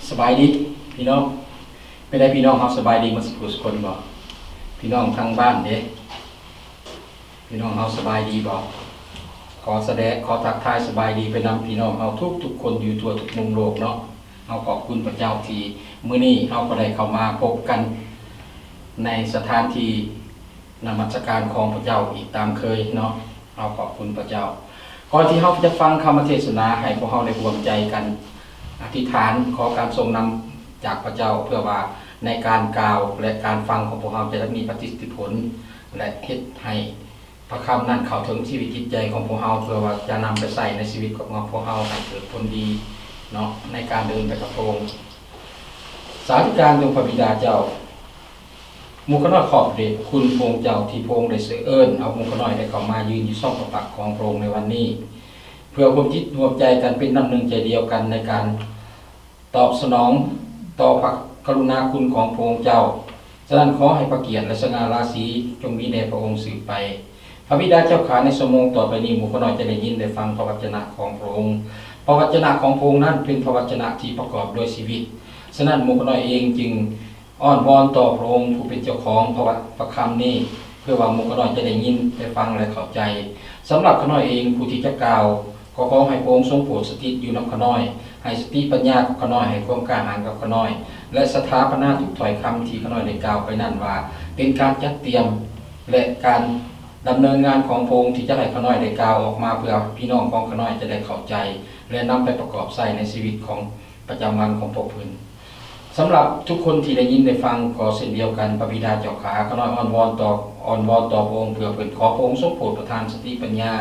ສະບາຍດີພີ່ນ້ອງ, ເປັນໃດພີ່ນ້ອງເຮົາສະບາຍດີໝົດສູ່ຜູ້ສູ່ຄົນບໍ່? ພີ່ນ້ອງທາງບ້ານເດ ພີ່ນ້ອງເຮົາສະບາຍດີບໍ່? ຂໍສະແດງ ຂໍທັກທາຍສະບາຍດີໄປນຳພີ່ນ້ອງເຮົາທຸກໆຄົນຢູ່ທົ່ວທຸກມຸມໂລກເນາະ. ເຮົາຂອບຄຸນພະເຈົ້າທີ່ມື້ນີ້ເຮົາກໍໄດ້ເຂົ້າມາພົບກັນໃນສະຖານທີ່ ນະມັດສະການຂອງພະເຈົ້າອີກຕາມເຄີຍເນາະ. ເຮົາຂອບຄຸນພະເຈົ້າ. ກ່ອນທີ່ເຮົາຈະຟັງຄຳເທດສະໜາ, ໃຫ້ພວກເຮົາໄດ້ຮ່ວມໃຈກັນອະທິຖານຂໍການຊົງນຳຈາກພະເຈົ້າ, ເພື່ອວ່າໃນການກ່າວ ແລະ ການຟັງຂອງພວກເຮົາຈະໄດ້ມີປະສິດທິຜົນ ແລະ ເຮັດໃຫ້ພະຄຳນັ້ນເຂົ້າເຖິງຊີວິດຈິດໃຈຂອງພວກເຮົາ, ເພື່ອວ່າຈະນຳໄປໃຊ້ໃນຊີວິດຂອງພວກເຮົາໃຫ້ເກີດຜົນດີເນາະ ໃນການເດີນໄປກັບພະອົງ. ສາທຸການຕໍ່ພະບິດາເຈົ້າ. ໝູ່ຂ້ານ້ອຍຂອບພະເດດພະຄຸນພະອົງເຈົ້າ ທີ່ພະອົງໄດ້ເຊີນເອີ້ນເອົາໝູ່ຂ້ານ້ອຍໄດ້ເຂົ້າມາຢືນຢູ່ຊ່ອງພະພັກຂອງພະອົງໃນວັນນີ້ ເພື່ອຮ່ວມຈິດຮ່ວມໃຈກັນເປັນນ້ຳໜຶ່ງໃຈດຽວກັນໃນການຕອບສະໜອງຕໍ່ພະກະລຸນາຄຸນຂອງພະອົງເຈົ້າ. ສະນັ້ນ ຂໍໃຫ້ພະກຽດ ແລະ ສະຫງ່າລາສີຈົ່ງມີແດ່ພະອົງສືບໄປ. ພະບິດາເຈົ້າຂ້າ, ໃນຊົ່ວໂມງຕໍ່ໄປນີ້ ໝູ່ຂ້ານ້ອຍຈະໄດ້ຍິນໄດ້ຟັງພະວັດຈະນະຂອງພະອົງ. ພະວັດຈະນະຂອງພະອົງນັ້ນເປັນພະວັດຈະນະທີ່ປະກອບດ້ວຍຊີວິດ. ສະນັ້ນ ໝູ່ຂ້ານ້ອຍເອງຈຶ່ງ ອ້ອນວອນຕໍ່ພະອົງຜູ້ເປັນເຈົ້າຂອງພະວະ ພະຄຳນີ້ ເພື່ອວ່າໝູ່ຂ້ານ້ອຍຈະໄດ້ຍິນ ໄດ້ຟັງ ແລະ ເຂົ້າໃຈ. ສຳລັບຂ້ານ້ອຍເອງຜູ້ທີ່ຈະກ່າວ ກໍຂໍໃຫ້ພະອົງຊົງໂປດສະຖິດຢູ່ນຳຂ້ານ້ອຍ, ໃຫ້ສະຕິປັນຍາຂອງຂ້ານ້ອຍ, ໃຫ້ຄວາມກ້າຫານກັບຂ້ານ້ອຍ ແລະ ສະຖາປະນາທຸກຖ້ອຍຄຳທີ່ຂ້ານ້ອຍໄດ້ກ່າວໄປນັ້ນວ່າ ເປັນການຈັດຕຽມ ແລະ ການດຳເນີນງານຂອງພະອົງທີ່ຈະໃຫ້ຂ້ານ້ອຍໄດ້ກ່າວອອກມາເພື່ອພີ່ນ້ອງຂອງຂ້ານ້ອຍຈະໄດ້ເຂົ້າໃຈ ແລະ ນຳໄປປະກອບໃຊ້ໃນຊີວິດຂອງ ປະຈຳວັນຂອງພວກເພິ່ນ. ສຳລັບທຸກຄົນທີ່ໄດ້ຍິນໄດ້ຟັງກໍເຊັ່ນດຽວກັນ, ພະບິດາເຈົ້າຂ້າ, ຂ້ານ້ອຍອ້ອນວອນຕໍ່ ອ້ອນວອນຕໍ່ພະອົງ ເພື່ອເພິ່ນ ຂໍພະອົງຊົງໂປດປະທານສະຕິປັນຍາ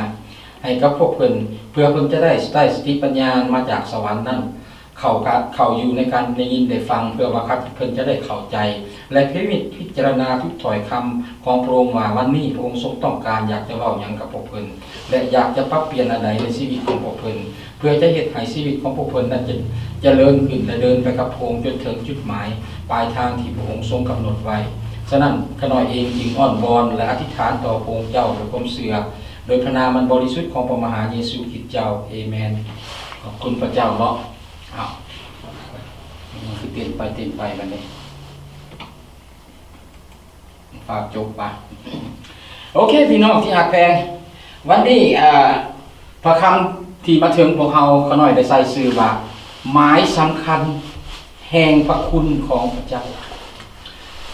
ໃຫ້ກັບພວກເພິ່ນ, ເພື່ອເພິ່ນຈະໄດ້ໃຊ້ສະຕິປັນຍາມາຈາກສະຫວັນນັ້ນ ເຂົ້າກະ ເຂົ້າຢູ່ໃນການໄດ້ຍິນໄດ້ຟັງ, ເພື່ອວ່າເພິ່ນຈະໄດ້ເຂົ້າໃຈ ແລະ ພິນິດພິຈາລະນາທຸກຖ້ອຍຄຳຂອງພະອົງ ວ່າວັນນີ້ພະອົງຊົງຕ້ອງການຢາກຈະເວົ້າຫຍັງກັບພວກເພິ່ນ ແລະ ຢາກຈະປັບປ່ຽນອັນໃດໃນຊີວິດຂອງພວກເພິ່ນ ເພື່ອຈະເຮັດໃຫ້ຊີວິດຂອງພວກເພິ່ນນັ້ນຈະ ຈະເລີນຂຶ້ນ ແລະ ເດີນໄປກັບພະອົງຈົນເຖິງຈຸດໝາຍປາຍທາງທີ່ພະອົງຊົງກຳນົດໄວ້. ສະນັ້ນ ຂ້ານ້ອຍເອງຈຶ່ງອ້ອນວອນ ແລະ ອະທິຖານຕໍ່ພະອົງເຈົ້າດ້ວຍຄວາມເຊື່ອ ໂດຍພະນາມອັນບໍລິສຸດຂອງພະມະຫາເຢຊູຄຣິດເຈົ້າ. ເອແມນ. ຂອບຄຸນພະເຈົ້າເນາະ. ອ້າວ ຄືເຕັ້ນໄປເຕັ້ນໄປບັດນີ້. ຝາກຈົບວ່າ ໂອເຄ ພີ່ນ້ອງທີ່ຮັກແພງ, ວັນນີ້ ອ່າ ພະຄຳທີ່ມາເຖິງພວກເຮົາ ຂ້ານ້ອຍໄດ້ໃສ່ຊື່ວ່າ ໝາຍສຳຄັນແຫ່ງພະຄຸນຂອງພະເຈົ້າ.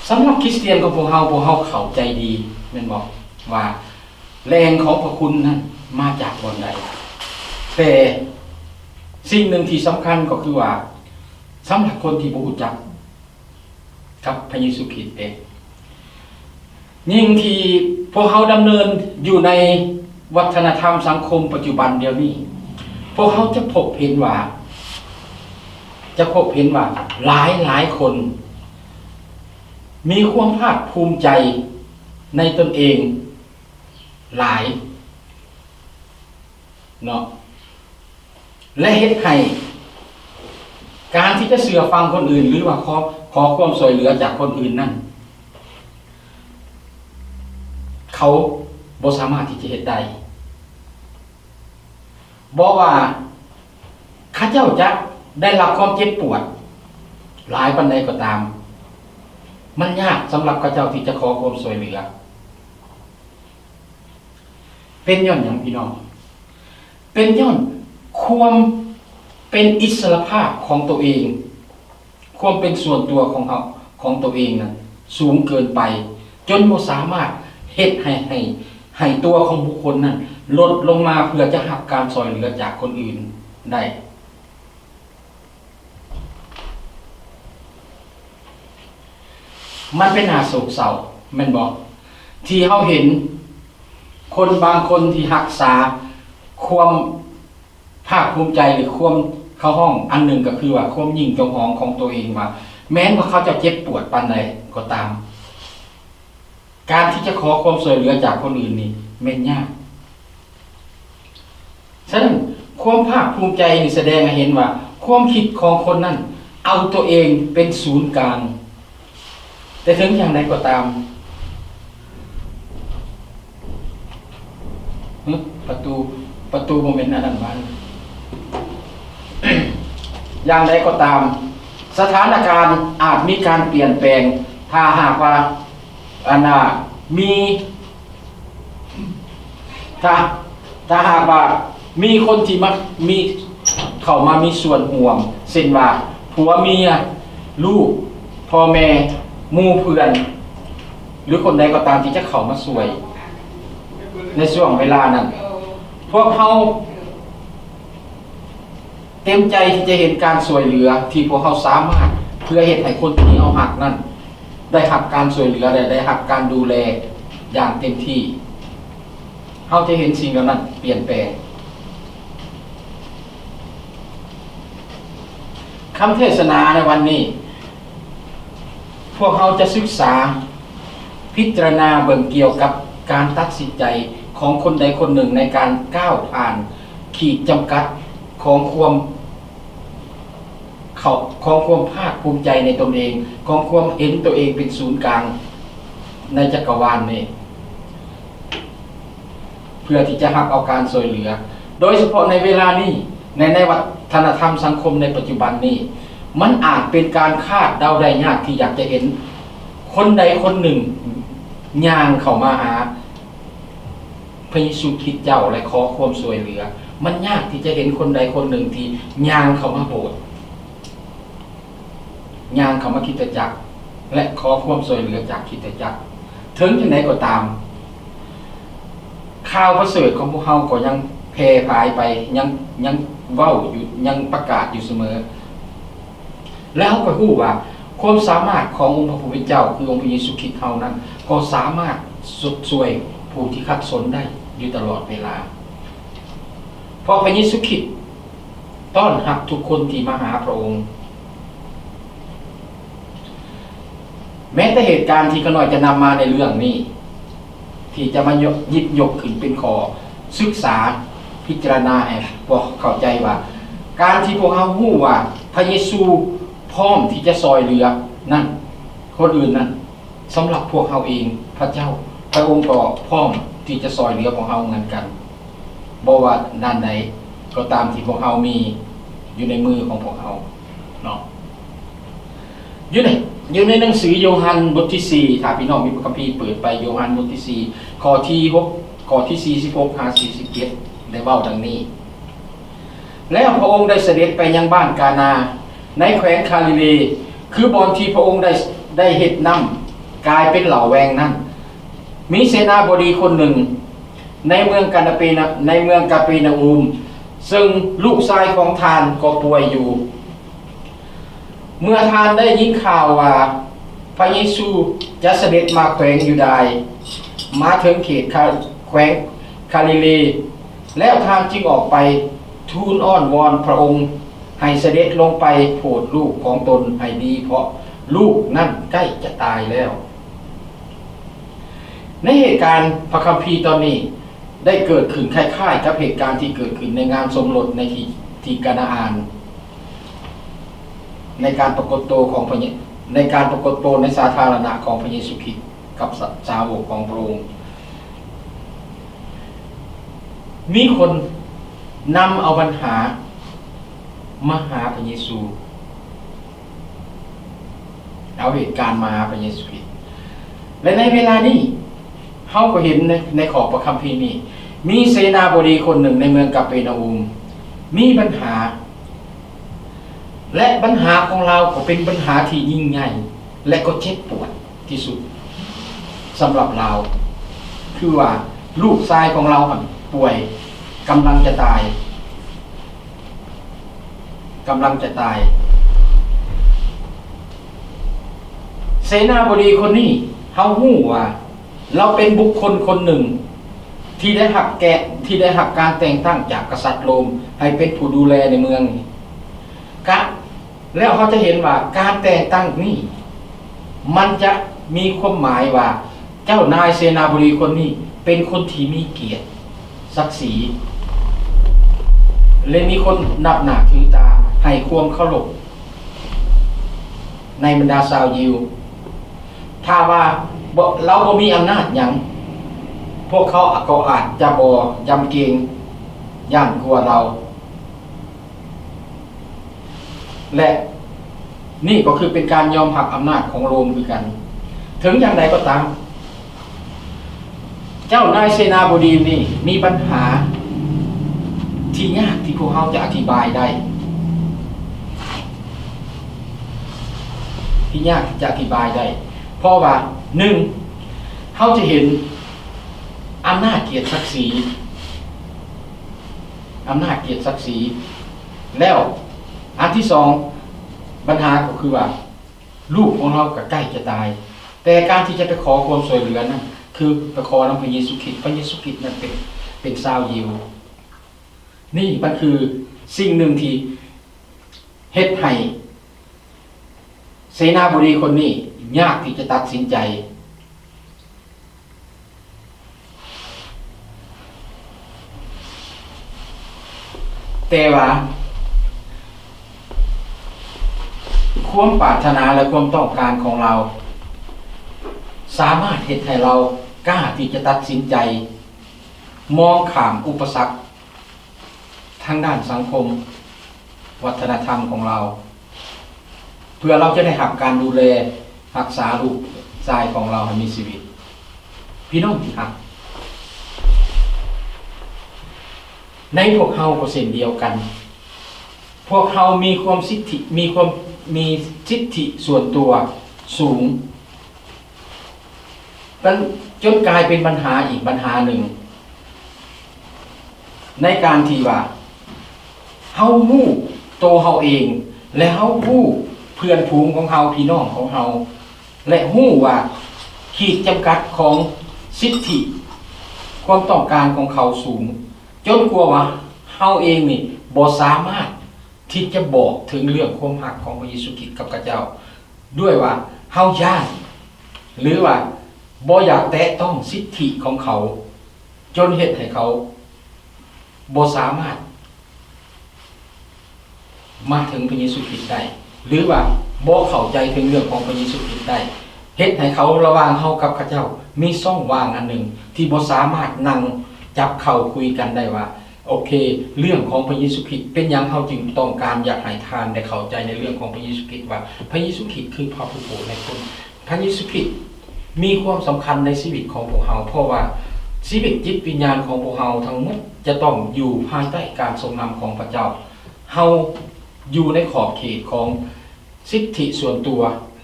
ສຳລັບຄຣິສຕຽນຂອງພວກເຮົາ, ພວກເຮົາເຂົ້າໃຈດີແມ່ນບໍ່ ວ່າແຫຼ່ງຂອງພະຄຸນນັ້ນມາຈາກບ່ອນໃດ? ແຕ່ສິ່ງໜຶ່ງທີ່ສຳຄັນກໍຄືວ່າ ສຳລັບຄົນທີ່ບໍ່ຮູ້ຈັກ ກັບພະເຢຊູຄຣິດເດ້. ຍິ່ງທີ່ພວກເຮົາດຳເນີນຢູ່ໃນວັດທະນະທຳສັງຄົມປັດຈຸບັນດຽວນີ້, ພວກເຮົາຈະພົບເຫັນວ່າ ຈະພົບເຫັນວ່າຫຼາຍໆຄົນມີຄວາມພາກພູມໃຈໃນຕົນເອງ ຫຼາຍເນາະ ແລະ ເຮັດໃຫ້ການທີ່ຈະເຊື່ອຟັງຄົນອື່ນ ຫຼືວ່າຂໍ ຂໍຄວາມຊ່ວຍເຫຼືອຈາກຄົນອື່ນນັ້ນ ເຂົາບໍ່ສາມາດທີ່ຈະເຮັດໄດ້. ບໍ່ວ່າເຂົາເຈົ້າຈະໄດ້ຮັບຄວາມເຈັບປວດຫຼາຍປານໃດກໍຕາມ, ມັນຍາກສຳລັບເຂົາເຈົ້າທີ່ຈະຂໍຄວາມຊ່ວຍເຫຼືອ. ເປັນຍ້ອນຫຍັງພີ່ນ້ອງ? ເປັນຍ້ອນຄວາມເປັນອິດສະຫຼະພາບຂອງໂຕເອງ, ຄວາມເປັນສ່ວນຕົວຂອງເຮົາ ຂອງໂຕເອງນັ້ນສູງເກີນໄປ, ຈົນບໍ່ສາມາດເຮັດໃຫ້ ໃຫ້ ໃຫ້ຕົວຂອງບຸກຄົນນັ້ນຫຼຸດລົງມາເພື່ອຈະຮັບການຊ່ອຍເຫຼືອຈາກຄົນອື່ນໄດ້. ມັນເປັນໜ້າໂສກເສົ້າແມ່ນບໍ່? ທີ່ເຮົາເຫັນຄົນບາງຄົນທີ່ຮັກສາຄວາມພາກພູມໃຈ ຫຼື ຄວາມ ເຂົາຮ້ອງອັນໜຶ່ງກໍຄືວ່າຄວາມຍິ່ງຈົງຮອງຂອງໂຕເອງ ວ່າແມ່ນວ່າເຂົາເຈົ້າເຈັບປວດປານໃດກໍຕາມ ການທີ່ຈະຂໍຄວາມຊ່ວຍເຫຼືອຈາກຄົນອື່ນນີ້ແມ່ນຍາກ. ສະນັ້ນ ຄວາມພາກພູມໃຈນີ້ສະແດງໃຫ້ເຫັນວ່າ ຄວາມຄິດຂອງຄົນນັ້ນເອົາຕົວເອງເປັນສູນກາງ. ແຕ່ເຖິງຢ່າງໃດກໍຕາມ ຮະ? ປະຕູ ປະຕູບໍ່ແມ່ນອັນນັ້ນຫວາ? ຢ່າງໃດກໍຕາມ ສະຖານະການອາດມີການປ່ຽນແປງ ຖ້າຫາກວ່າ ອັນນ່າ ມີ ຖ້າ ຖ້າຫາກວ່າມີຄົນທີ່ມາ ມີ ເຂົ້າມາມີສ່ວນຮ່ວມ ເຊັ່ນວ່າ ຜົວເມຍ ລູກ ພໍ່ແມ່ ໝູ່ເພື່ອນ ຫຼື ຄົນໃດກໍຕາມທີ່ຈະເຂົ້າມາຊ່ວຍໃນຊ່ວງເວລານັ້ນ ພວກເຮົາເຕັມໃຈທີ່ຈະເຫັນການຊ່ວຍເຫຼືອທີ່ພວກເຮົາສາມາດ ເພື່ອເຮັດໃຫ້ຄົນທີ່ເຮົາຮັກນັ້ນ ໄດ້ຮັບການຊ່ວຍເຫຼືອ ແລະ ໄດ້ຮັບການດູແລຢ່າງເຕັມທີ່. ເຮົາຈະເຫັນສິ່ງເຫຼົ່ານັ້ນປ່ຽນແປງ. ຄຳເທດສະໜາໃນວັນນີ້ ພວກເຮົາຈະສຶກສາພິຈາລະນາເບິ່ງກ່ຽວກັບການຕັດສິນໃຈຂອງຄົນໃດຄົນໜຶ່ງໃນການກ້າວຜ່ານຂີດຈຳກັດຂອງຄວາມ ເຂົາ ຂອງຄວາມພາກພູມໃຈໃນຕົນເອງ, ຂອງຄວາມເຫັນຕົວເອງເປັນສູນກາງໃນຈັກກະວານນີ້ ເພື່ອທີ່ຈະຮັບເອົາການຊ່ວຍເຫຼືອ, ໂດຍສະເພາະໃນເວລານີ້, ໃນ ໃນວັດທະນະທຳສັງຄົມໃນປັດຈຸບັນນີ້, ມັນອາດເປັນການຄາດເດົາໄດ້ຍາກທີ່ຢາກຈະເຫັນຄົນໃດຄົນໜຶ່ງຍ່າງເຂົ້າມາຫາ ພະເຢຊູຄຣິດເຈົ້າ ແລະ ຂໍຄວາມຊ່ວຍເຫຼືອ. ມັນຍາກທີ່ຈະເຫັນຄົນໃດຄົນໜຶ່ງທີ່ຍ່າງເຂົ້າມາໂບດ, ຍ່າງເຂົ້າມາຄຣິສຕະຈັກ ແລະ ຂໍຄວາມຊ່ວຍເຫຼືອຈາກຄຣິສຕະຈັກ. ເຖິງຈັ່ງໃດກໍຕາມ, ຂ່າວປະເສີດຂອງພວກເຮົາກໍຍັງແຜ່ຜາຍໄປ, ຍັງ ຍັງເວົ້າຢູ່, ຍັງປະກາດຢູ່ສະເໝີ. ແລ້ວເຮົາກໍຮູ້ວ່າຄວາມສາມາດຂອງອົງພະຜູ້ເປັນເຈົ້າ ຄືອົງພະເຢຊູຄຣິດເຮົານັ້ນ ກໍສາມາດຊົດຊ່ວຍຜູ້ທີ່ຂັດສົນໄດ້ຢູ່ຕະຫຼອດເວລາ, ເພາະພະເຢຊູຄຣິດຕ້ອນຮັບທຸກຄົນທີ່ມາຫາພະອົງ. ແມ້ແຕ່ເຫດການທີ່ຂ້ານ້ອຍຈະນຳມາໃນເລື່ອງນີ້ ທີ່ຈະມາຍົກ ຫຍິບຍົກຂຶ້ນເປັນຂໍ້ສຶກສາພິຈາລະນາໃຫ້ພວກເຂົ້າໃຈວ່າ ການທີ່ພວກເຮົາຮູ້ວ່າພະເຢຊູພ້ອມທີ່ຈະຊ່ອຍເຫຼືອນັ້ນ ຄົນອື່ນນັ້ນ ສຳລັບພວກເຮົາເອງ, ພະເຈົ້າ ພະອົງກໍພ້ອມທີ່ຈະຊ່ອຍເຫຼືອພວກເຮົາເໝືອນກັນ, ບໍ່ວ່າດ້ານໃດກໍຕາມທີ່ພວກເຮົາມີຢູ່ໃນມືຂອງພວກເຮົາເນາະ. ຢູ່ໃນ ຢູ່ໃນໜັງສືໂຍຮັນບົດທີສີ່ ຖ້າພີ່ນ້ອງມີພະຄຳພີເປີດໄປໂຍຮັນບົດທີສີ່ ຂໍ້ທີຫົກ ຂໍ້ທີສີ່ສິບຫົກຫາສີ່ສິບເຈັດ ໄດ້ເວົ້າດັ່ງນີ້: ແລ້ວພະອົງໄດ້ສະເດັດໄປຍັງບ້ານການາ ໃນແຂວງຄາລີເລ ຄືບ່ອນທີ່ພະອົງໄດ້ ໄດ້ເຮັດນ້ຳກາຍເປັນເຫຼົ້າແວງນັ້ນ. ມີເສນາບໍດີຄົນໜຶ່ງໃນເມືອງການາເປນາ ໃນເມືອງກາເປນາອູມ ເຊິ່ງລູກຊາຍຂອງທ່ານກໍປ່ວຍຢູ່. ເມື່ອທ່ານໄດ້ຍິນຂ່າວວ່າພະເຢຊູຈະສະເດັດມາແຂວງຢູດາຍ ມາເຖິງເຂດຄາ ແຂວງຄາລີເລ ແລ້ວທ່ານຈຶ່ງອອກໄປທູນອ້ອນວອນພະອົງໃຫ້ສະເດັດລົງໄປໂຜດລູກຂອງຕົນໃຫ້ດີ, ເພາະລູກນັ້ນໃກ້ຈະຕາຍແລ້ວ. ໃນເຫດການພະຄຳພີຕອນນີ້ ໄດ້ເກີດຂຶ້ນຄ້າຍໆກັບເຫດການທີ່ເກີດຂຶ້ນໃນງານສົມລົດໃນທີ່ ທີ່ການາອານ ໃນການປາກົດໂຕຂອງພະເຢ ໃນການປາກົດໂຕໃນສາທາລະນະຂອງພະເຢຊູຄຣິດກັບສາ ສາວົກຂອງພະອົງ. ມີຄົນນຳເອົາບັນຫາມາຫາພະເຢຊູ. ເອົາເຫດການມາຫາພະເຢຊູຄຣິດ ແລະ ໃນເວລານີ້ ເຮົາກໍເຫັນໃນ ໃນຂໍ້ພະຄຳພີນີ້ ມີເສນາບໍດີຄົນໜຶ່ງໃນເມືອງກາເປນາອູມມີບັນຫາ ແລະ ບັນຫາຂອງລາວກໍເປັນບັນຫາທີ່ຍິ່ງໃຫຍ່ ແລະ ກໍເຈັບປວດທີ່ສຸດສຳລັບລາວ ຄືວ່າລູກຊາຍຂອງລາວຫັ້ນປ່ວຍ ກຳລັງຈະຕາຍ. ກຳລັງຈະຕາຍ. ເສນາບໍດີຄົນນີ້ ເຮົາຮູ້ວ່າລາວເປັນບຸກຄົນຄົນໜຶ່ງທີ່ໄດ້ຮັບແກະ ທີ່ໄດ້ຮັບການແຕ່ງຕັ້ງຈາກກະສັດໂລມໃຫ້ເປັນຜູ້ດູແລໃນເມືອງນີ້. ກະ ແລ້ວເຮົາຈະເຫັນວ່າການແຕ່ງຕັ້ງນີ້ ມັນຈະມີຄວາມໝາຍວ່າ ເຈົ້ານາຍເສນາບໍດີຄົນນີ້ເປັນຄົນທີ່ມີກຽດສັກສີ ແລະ ມີຄົນນັບໜ້າຖືຕາ ໃຫ້ຄວາມເຄົາລົບໃນບັນດາຊາວຢິວ. ຖ້າວ່າບໍ່ ລາວບໍ່ມີອຳນາດຫຍັງ ພວກເຂົາກໍອາດຈະບໍ່ຢຳເກງຢ້ານກົວລາວ. ແລະ ນີ້ກໍຄືເປັນການຍອມຮັບອຳນາດຂອງໂຣມຄືກັນ. ເຖິງຢ່າງໃດກໍຕາມ, ເຈົ້ານາຍເສນາບໍດີນີ້ມີບັນຫາທີ່ຍາກທີ່ພວກເຮົາຈະອະທິບາຍໄດ້, ທີ່ຍາກທີ່ຈະອະທິບາຍໄດ້, ເພາະວ່າ ໜຶ່ງ ເຮົາຈະເຫັນອຳນາດກຽດສັກສີ, ອຳນາດກຽດສັກສີ. ແລ້ວອັນທີສອງ ບັນຫາກໍຄືວ່າ ລູກຂອງເຮົາກໍໃກ້ຈະຕາຍ, ແຕ່ການທີ່ຈະໄປຂໍຄວາມຊ່ວຍເຫຼືອນັ້ນ ຄືໄປຂໍນຳພະເຢຊູຄຣິດ, ພະເຢຊູຄຣິດນັ້ນເປັນ, ເປັນຊາວຢິວ. ນີ້ມັນຄືສິ່ງໜຶ່ງທີ່ເຮັດໃຫ້ເສນາບໍດີຄົນນີ້ຍາກທີ່ຈະຕັດສິນໃຈ. ແຕ່ວ່າຄວາມປາດຖະໜາ ແລະ ຄວາມຕ້ອງການຂອງລາວ ສາມາດເຮັດໃຫ້ລາວກ້າທີ່ຈະຕັດສິນໃຈ ມອງຂ້າມອຸປະສັກ ທາງດ້ານສັງຄົມ ວັດທະນະທຳຂອງລາວ ເພື່ອລາວຈະໄດ້ຮັບການດູແລຮັກສາລູກຊາຍຂອງລາວໃຫ້ມີຊີວິດ. ພີ່ນ້ອງທີ່ຮັກ, ໃນພວກເຮົາກໍເຊັ່ນດຽວກັນ, ພວກເຮົາມີຄວາມສິດທິ, ມີຄວາມ, ມີສິດທິສ່ວນຕົວສູງ ມັນຈົນກາຍເປັນບັນຫາອີກບັນຫາໜຶ່ງ ໃນການທີ່ວ່າເຮົາຮູ້ໂຕເຮົາເອງ ແລະ ເຮົາຮູ້ເພື່ອນຝູງຂອງເຮົາ, ພີ່ນ້ອງຂອງເຮົາ ແລະ ຮູ້ວ່າຂີດຈຳກັດຂອງສິດທິຄວາມຕ້ອງການຂອງເຂົາສູງ ຈົນກວ່າວ່າເຮົາເອງນີ້ບໍ່ສາມາດທີ່ຈະບອກເຖິງເລື່ອງຄວາມຮັກຂອງພະເຢຊູຄຣິດກັບເຂົາເຈົ້າ ດ້ວຍວ່າເຮົາຢ້ານ ຫຼືວ່າບໍ່ຢາກແຕະຕ້ອງສິດທິຂອງເຂົາ ຈົນເຮັດໃຫ້ເຂົາບໍ່ສາມາດມາເຖິງພະເຢຊູຄຣິດໄດ້ ຫຼືວ່າບໍ່ເຂົ້າໃຈເຖິງເລື່ອງຂອງພະເຢຊູຄຣິດໄດ້ ເຮັດໃຫ້ເຂົາ ລະຫວ່າງເຮົາກັບເຂົາເຈົ້າ ມີຊ່ອງວ່າງອັນໜຶ່ງທີ່ບໍ່ສາມາດນັ່ງຈັບເຂົ່າຄຸຍກັນໄດ້ວ່າ ໂອເຄ, ເລື່ອງຂອງພະເຢຊູຄຣິດ ເປັນຫຍັງເຮົາຈຶ່ງຕ້ອງການຢາກໃຫ້ທ່ານໄດ້ເຂົ້າໃຈໃນເລື່ອງຂອງພະເຢຊູຄຣິດວ່າ ພະເຢຊູຄຣິດຄືພະຜູ້ໂປດໃຫ້ຄົນ. ພະເຢຊູຄຣິດມີຄວາມສຳຄັນໃນຊີວິດຂອງພວກເຮົາ, ເພາະວ່າຊີວິດຈິດວິນຍານຂອງພວກເຮົາທັງໝົດຈະຕ້ອງຢູ່ພາຍໃຕ້ການຊົງນຳຂອງພະເຈົ້າ. ເຮົາຢູ່ໃນຂອບເຂດຂອງສິດທິສ່ວນຕົວ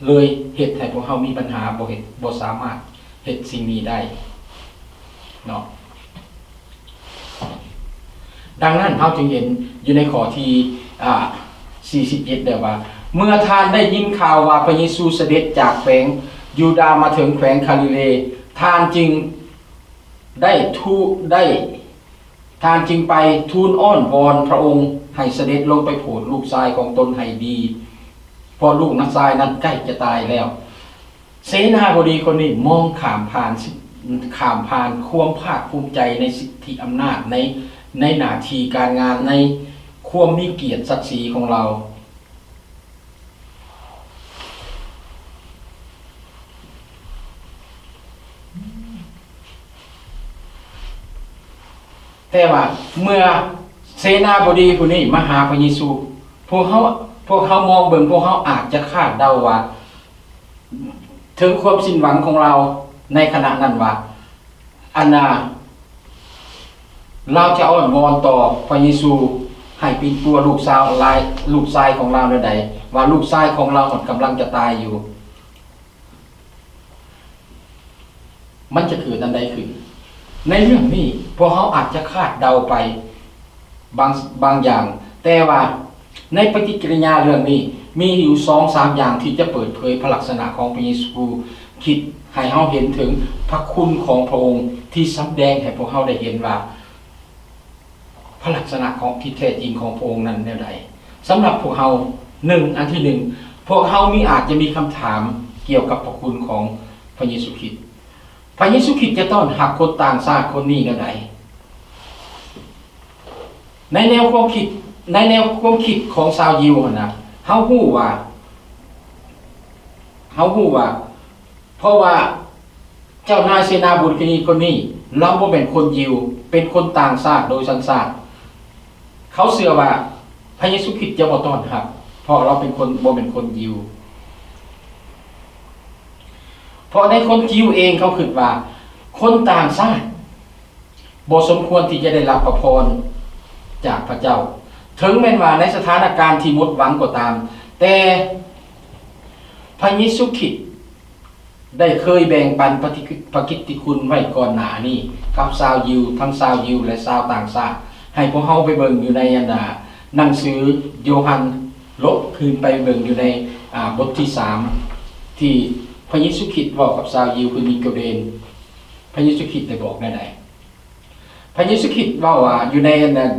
ເລີຍເຮັດໃຫ້ພວກເຮົາມີບັນຫາ ບໍ່ເຮັດ, ບໍ່ສາມາດເຮັດສິ່ງນີ້ໄດ້ເນາະ. ດັ່ງນັ້ນ ເຮົາຈຶ່ງເຫັນຢູ່ໃນຂໍ້ທີ ອາ ສີ່ສິບເຈັດ ໄດ້ວ່າ ເມື່ອທ່ານໄດ້ຍິນຂ່າວວ່າພະເຢຊູສະເດັດຈາກແຂວງຢູດາມາເຖິງແຂວງກາລິເລ, ທ່ານຈຶ່ງໄດ້ທູ, ໄດ້, ທ່ານຈຶ່ງໄປທູນອ້ອນວອນພະອົງໃຫ້ສະເດັດລົງໄປໂຜດລູກຊາຍຂອງຕົນໃຫ້ດີ, ເພາະລູກນາງຊາຍນັ້ນໃກ້ຈະຕາຍແລ້ວ. ເສນາບໍດີຄົນນີ້ມອງຂ້າມຜ່ານ, ຂ້າມຜ່ານຄວາມພາກພູມໃຈໃນສິດທິອຳນາດ, ໃນ, ໃນໜ້າທີ່ການງານ, ໃນຄວາມມີກຽດສັກສີຂອງລາວ. ແຕ່ວ່າເມື່ອເສນາບໍດີຜູ້ນີ້ມາຫາພະເຢຊູ, ພວກເຮົາ, ພວກເຮົາມອງເບິ່ງ, ພວກເຮົາອາດຈະຄາດເດົາວ່າ ເຖິງຄວາມສິ້ນຫວັງຂອງລາວໃນຂະນະນັ້ນວ່າ ອັນນ່າ ລາວຈະອ້ອນວອນຕໍ່ພະເຢຊູໃຫ້ປິ່ນປົວລູກສາວຫຼາຍ, ລູກຊາຍຂອງລາວແນວໃດ, ວ່າລູກຊາຍຂອງລາວຫັ້ນກຳລັງຈະຕາຍຢູ່. ມັນຈະເກີດອັນໃດຂຶ້ນ? ໃນເລື່ອງນີ້ ພວກເຮົາອາດຈະຄາດເດົາໄປບາງ, ບາງຢ່າງ, ແຕ່ວ່າໃນປະຕິກິລິຍາເລື່ອງນີ້ ມີຢູ່ສອງສາມຢ່າງທີ່ຈະເປີດເຜີຍພະລັກສະນະຂອງພະເຢຊູຄຣິດໃຫ້ເຮົາເຫັນເຖິງພະຄຸນຂອງພະອົງ ທີ່ສຳແດງໃຫ້ພວກເຮົາໄດ້ເຫັນວ່າ ພະລັກສະນະຂອງທີ່ແທ້ຈິງຂອງພະອົງນັ້ນແນວໃດ? ສຳລັບພວກເຮົາ, ໜຶ່ງ, ອັນທີໜຶ່ງ, ພວກເຮົາມີ, ອາດຈະມີຄຳຖາມກ່ຽວກັບພະຄຸນຂອງພະເຢຊູຄຣິດ. ພະເຢຊູຄຣິດຈະຕ້ອນຮັບຄົນຕ່າງຊາດຄົນນີ້ແນວໃດ? ໃນແນວຄວາມຄິດ, ໃນແນວຄວາມຄິດຂອງຊາວຢິວຫັ້ນນະ, ເຮົາຮູ້ວ່າ, ເຮົາຮູ້ວ່າ ເພາະວ່າເຈົ້ານາຍເສນາບໍດີຄົນນີ້ ລາວບໍ່ແມ່ນຄົນຢິວ, ເປັນຄົນຕ່າງຊາດໂດຍສັນຊາດ. ເຂົາເຊື່ອວ່າພະເຢຊູຄຣິດຈະບໍ່ຕ້ອນຮັບ. ເພາະລາວເປັນຄົນ ບໍ່ແມ່ນຄົນຢິວ. ເພາະໃນຄົນຢິວເອງເຂົາຄິດວ່າຄົນຕ່າງຊາດບໍ່ສົມຄວນທີ່ຈະໄດ້ຮັບພະພອນຈາກພະເຈົ້າ, ເຖິງແມ່ນວ່າໃນສະຖານະການທີ່ໝົດຫວັງກໍຕາມ, ແຕ່ພະເຢຊູຄຣິດ ໄດ້ເຄີຍແບ່ງປັນພະກິດ ພະກິດຕິຄຸນໄວ້ກ່ອນໜ້ານີ້ກັບຊາວຢິວ, ທັງຊາວຢິວ ແລະ ຊາວຕ່າງຊາດ, ໃຫ້ພວກເຮົາໄປເບິ່ງຢູ່ໃນອັນນ່າ ໜັງສືໂຍຮັນ ລົບຄືນໄປເບິ່ງຢູ່ໃນ ອາ ບົດທີສາມ ທີ່ພະເຢຊູຄຣິດເວົ້າກັບຊາວຢິວ ຄືນິໂກເດມ. ພະເຢຊູຄຣິດໄດ້ບອກແນວໃດ? ພະເຢຊູຄຣິດເວົ້າວ່າ ຢູ່ໃນອັນນັ້ນ